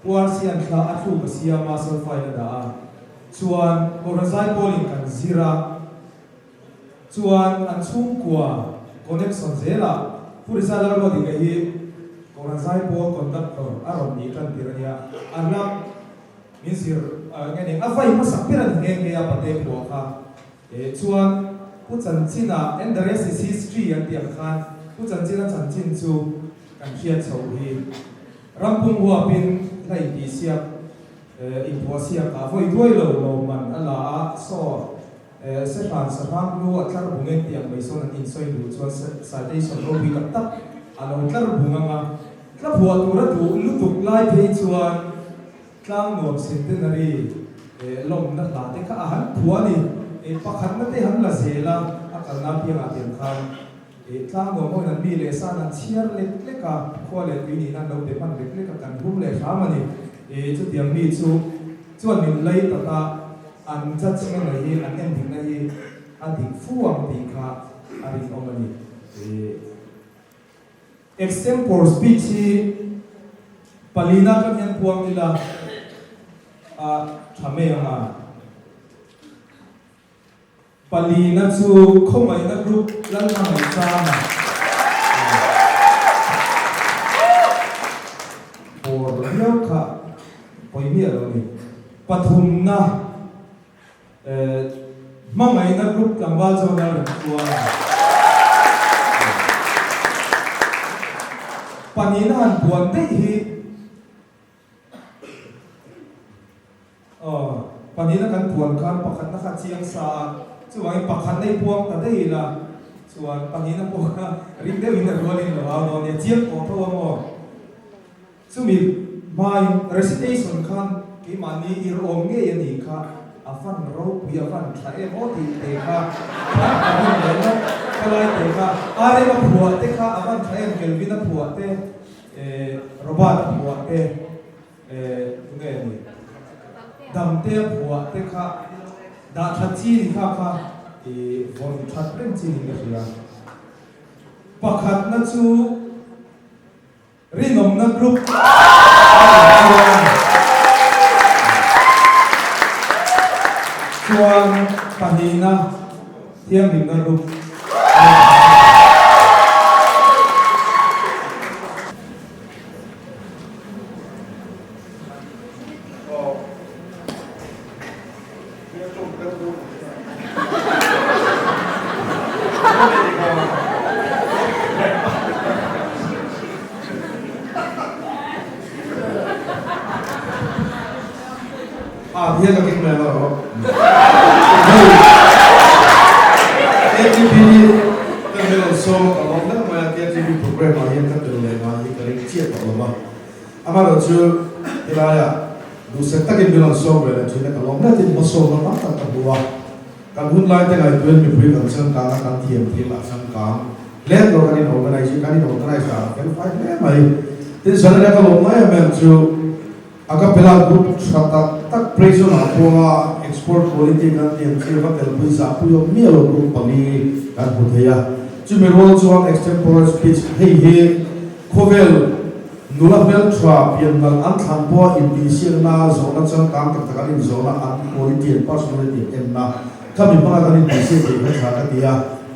Pu Harsia'n thla a thluk a siam a, solfa-in a dah a. Chuan Kohhran Zaipawlin kan zir a, chuan an chhungkua connection zelah Pu Rizal Lalruadika hi Kohhran Zaipawl conductor a rawn nih tan tir a nia, a hla Min zir nge ni a vai hmasak ber a ni nghe nghe a pate phuah kha eh chuan Pu Chanchina and the rest is history an tih ang khan Pu Chanchina chanchin chu kan hriat chho hi Rampum huapin hla intih siak eh inphuah siak ah vawi duai lo lawmman a la a saw eh Sehran Sahrang lu a tlar bung en tih ang mai sawn an insawi duh chuan citation ropui tak tak a lo tlar bung ang a tla phuah tur a duh lutuk lai phei chuan Tlang nuam centenary lawmna hla te kha a han phuah a ni. Pakhatna te han la zel a, a kalna piangah tiang khan tlang nuam hoin an mi leh san an chhiar lek lek a, khua leh tui nihna an lo pe hman lek lek a, kan hum leh hram a ni. Chutiang mi chu chuan min lei tak a, an judgement hi, an endikna hi a dik fu ang tih kha a rinawm a ni. Extempore speech hi palina atang hian puang ila a tha mai ang a. Palina chu khawngaihna group Lalhmangaihchanga bawr viau kha pawi miah lo a ni. Pathumna. Hmangaihna group tlangval chuan a rawn puang a. Pahnihna han puan daih hi aw pahnihna kan puan khan pakhatna kha chiang sa a, chuvangin pakhatna i puang ta daih ila chuan pahnihna pawh kha ring deuhin a rualin lo au dawn nia, chiang tawh tho ang aw. Chumi hmain recitation khan keimahni ir awm ngei a nih kha, a van ropui, a van tha em aw tih te kha thla ka rin leh lawk, khalai te kha RM a phuah te kha a van tha em, Kelvin a phuah te, Robert a phuah te, tunge a ni, Damte a phuah te kha dah that chi ni kha kha vawn that reng chi niin ka hria. Pakhatna chu. Rinawmna group a nih chuan chuan pahnihna thianghlimna group a nih ang. Ah, hian ka keng mai lo rawh. Hei, KTP kan hmel an sawm a, ka lawm deuh mai a, KTP program ah hian ka tel leh ngai hi ka ring chiah tawh lo va. Amaherawhchu, helaiah duhsak takin min rawn sawm ve leh thin a, ka lawm hle tin hmasawmna tam tak ka hmu a. Kan hun lai te ngaihtuahin mipui kan changkang a, kan thiam thil a changkang hle tur kan in organize kan in organize dan a fel fai hle mai. Tin, Zanriah ka lawm mai em em chu a capella group tha tak tak Prison ah pawha export quality kan tiam chi va telpui zahpui awm miah lo group pali kan hmu thei a. Chumi rual chuan extempore speech hei hi khawvel Nula hmeltha pian nalh an thlan pawha intihsiakna zawhna changkang tak tak an inzawhna an quality and personality an enna kha mi hmanga kan intihsiak thei kha tha ka ti a.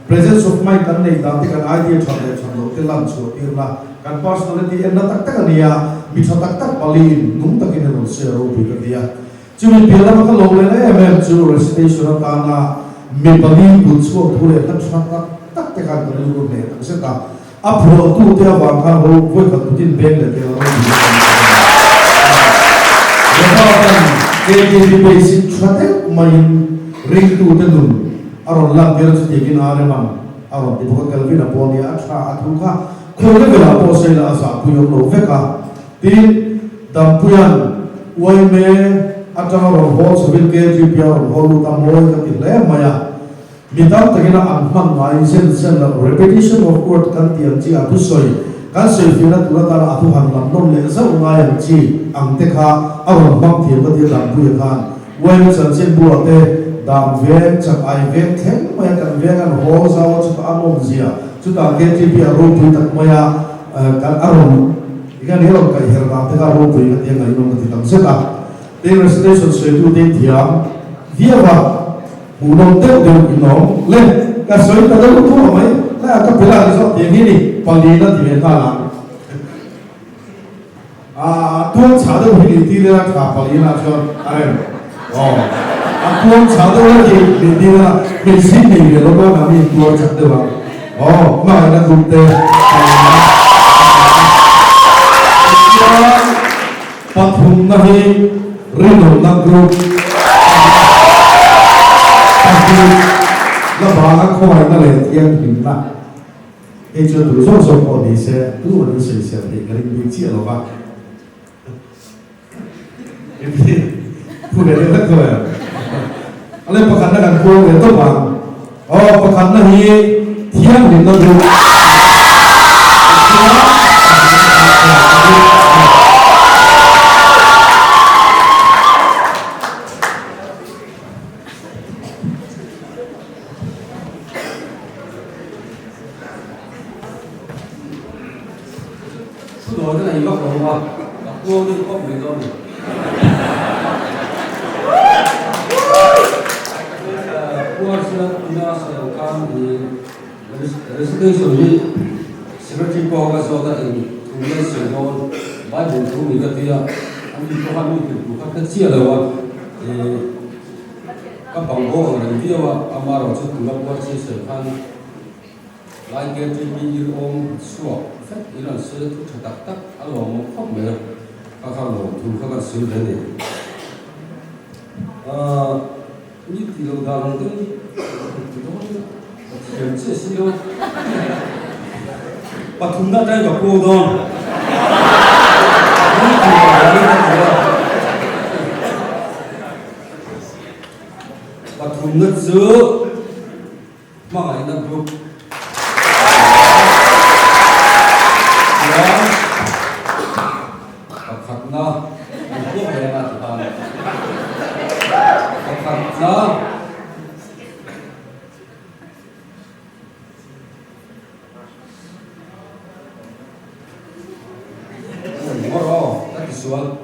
Presence of mind kan neih dan te kan idea that leh that loh te lan chhuah tirna kan personality enna tak tak a ni a, mi tha tak tak paliin nung takin a rawn share ropui ka ti a. Chumi piah lama ka lawm leh em em chu recitation atana mi pali kut chhuak thu leh hla tha tak tak te khan ka rilru hneh tak zet a, a phuahtu te avang khan ro vawikhat kutin beng leh tel a ropui ka ti a. Reha kan KTP basic tha deuh maiin ringtute nun A rawn lan tir a chutiangin a rem ang a rawn ti bawk a, Kelvin a pawh nia a tha a thu kha khawi level ah pawh sawi la a zahpui awm lo vek a, tin Dampuia'n uaime atanga rawn haw chhovin KGP a rawn haw lut a mawi ka ti hle mai a, mi tam takin a an hman ngai zen zen loh repetition of word kan tih ang chi a thusawi kan sawifiahna tur atana a thu han lam nawm leh zauh ngai ang chi ang te kha a rawn hmang thiam ka ti a Dampuia khan. Uaina chanchinbuah te dam veng, chak ai veng thleng mai a kan veng an haw zau a chutah a nawmzia, chutah KTP a ropui tak mai a kan a rawn eng a rawn kaih her dan te kha a ropui ka ti a ngaihnawm ka ti tam zet a. Tin recitation sawitu te thiam viau a, hmuhnawm deuh deuh in awm le ka sawi ta deuh thuah mai, lai a ka pe lah ni zawk tiang hi ni palina ti ve nghal ang. A tuang chhah deuh hi nih tir ila tha palina chuan a rem aw. A tuang chhah deuh la tih nih tir ila hmeichhe nei ve lo bak ah mi tuar chak deuh ang aw. Hmangaihna group te palina tichuan pathumna hi rinawmna group pahnih la banga khawngaihna leh thianghlimna. Hei chu a duh zawk zawk pawh ni se, tu an insawisel theih ka ring bik chiah lo va. Engti thu ve deuh hlek tho em? A le pakhatna kan kual ve tawp ang. Aw, pakhatna hi thianghlimna duh. Thu dawi ka nei vak lo a, ka kuang deuh pawp mai dawn a ni. Kuar chuan tuna sawi ang khan i recitation hi secretary pawh ka zawt a eng thu nge sawi dawn Bible thu ni ka tia a mi pawh khan mi hrilh tur kha ka chiah lo a Ka bang bawk ang reng viau a, amarawh chu tuna puar chi sawi khan lai KTP ir awm chhuak vek in an sawi a thu tha tak tak a lawmawm khawp mai a, kha kha lawm thu kha kan sawi ve a ni. Aaa ni tih loh dan ang deuh ti dawn ila ka thiam chiah si lo pathumna atangin ka puang dawn ni tih loh dan in ka ti a. Pathumna chu hmangaihna group chuan pakhatna an puak ve anga ti khan pakhatna Ngawr aw, ka ti sual.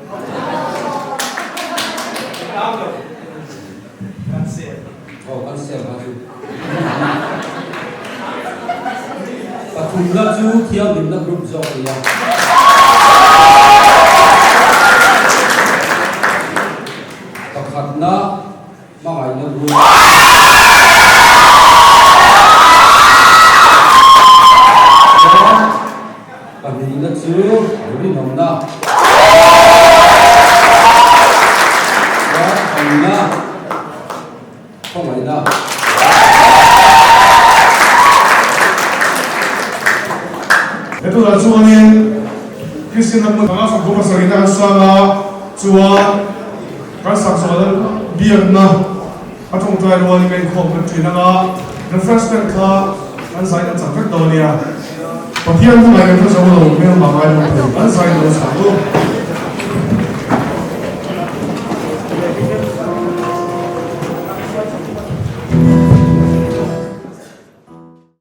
Aw, kan sel kha chu. Pathumna chu thianghlimna group zawk a ni a. Pakhatna Hmangaihna group. Chuan pahnihna chu rinawmna. Chuan pahnihna khawngaihna. He tunah chuanin Kristian ram panga sawmthum pasarihna kan sang a, chuan Kan sak zawh biakna a tawngtai rualin ka inkhawm kan ṭhin ang a, refreshment kha kan zai kan chak vek dawn nia. Pathian hmangaih kan hre zo lo.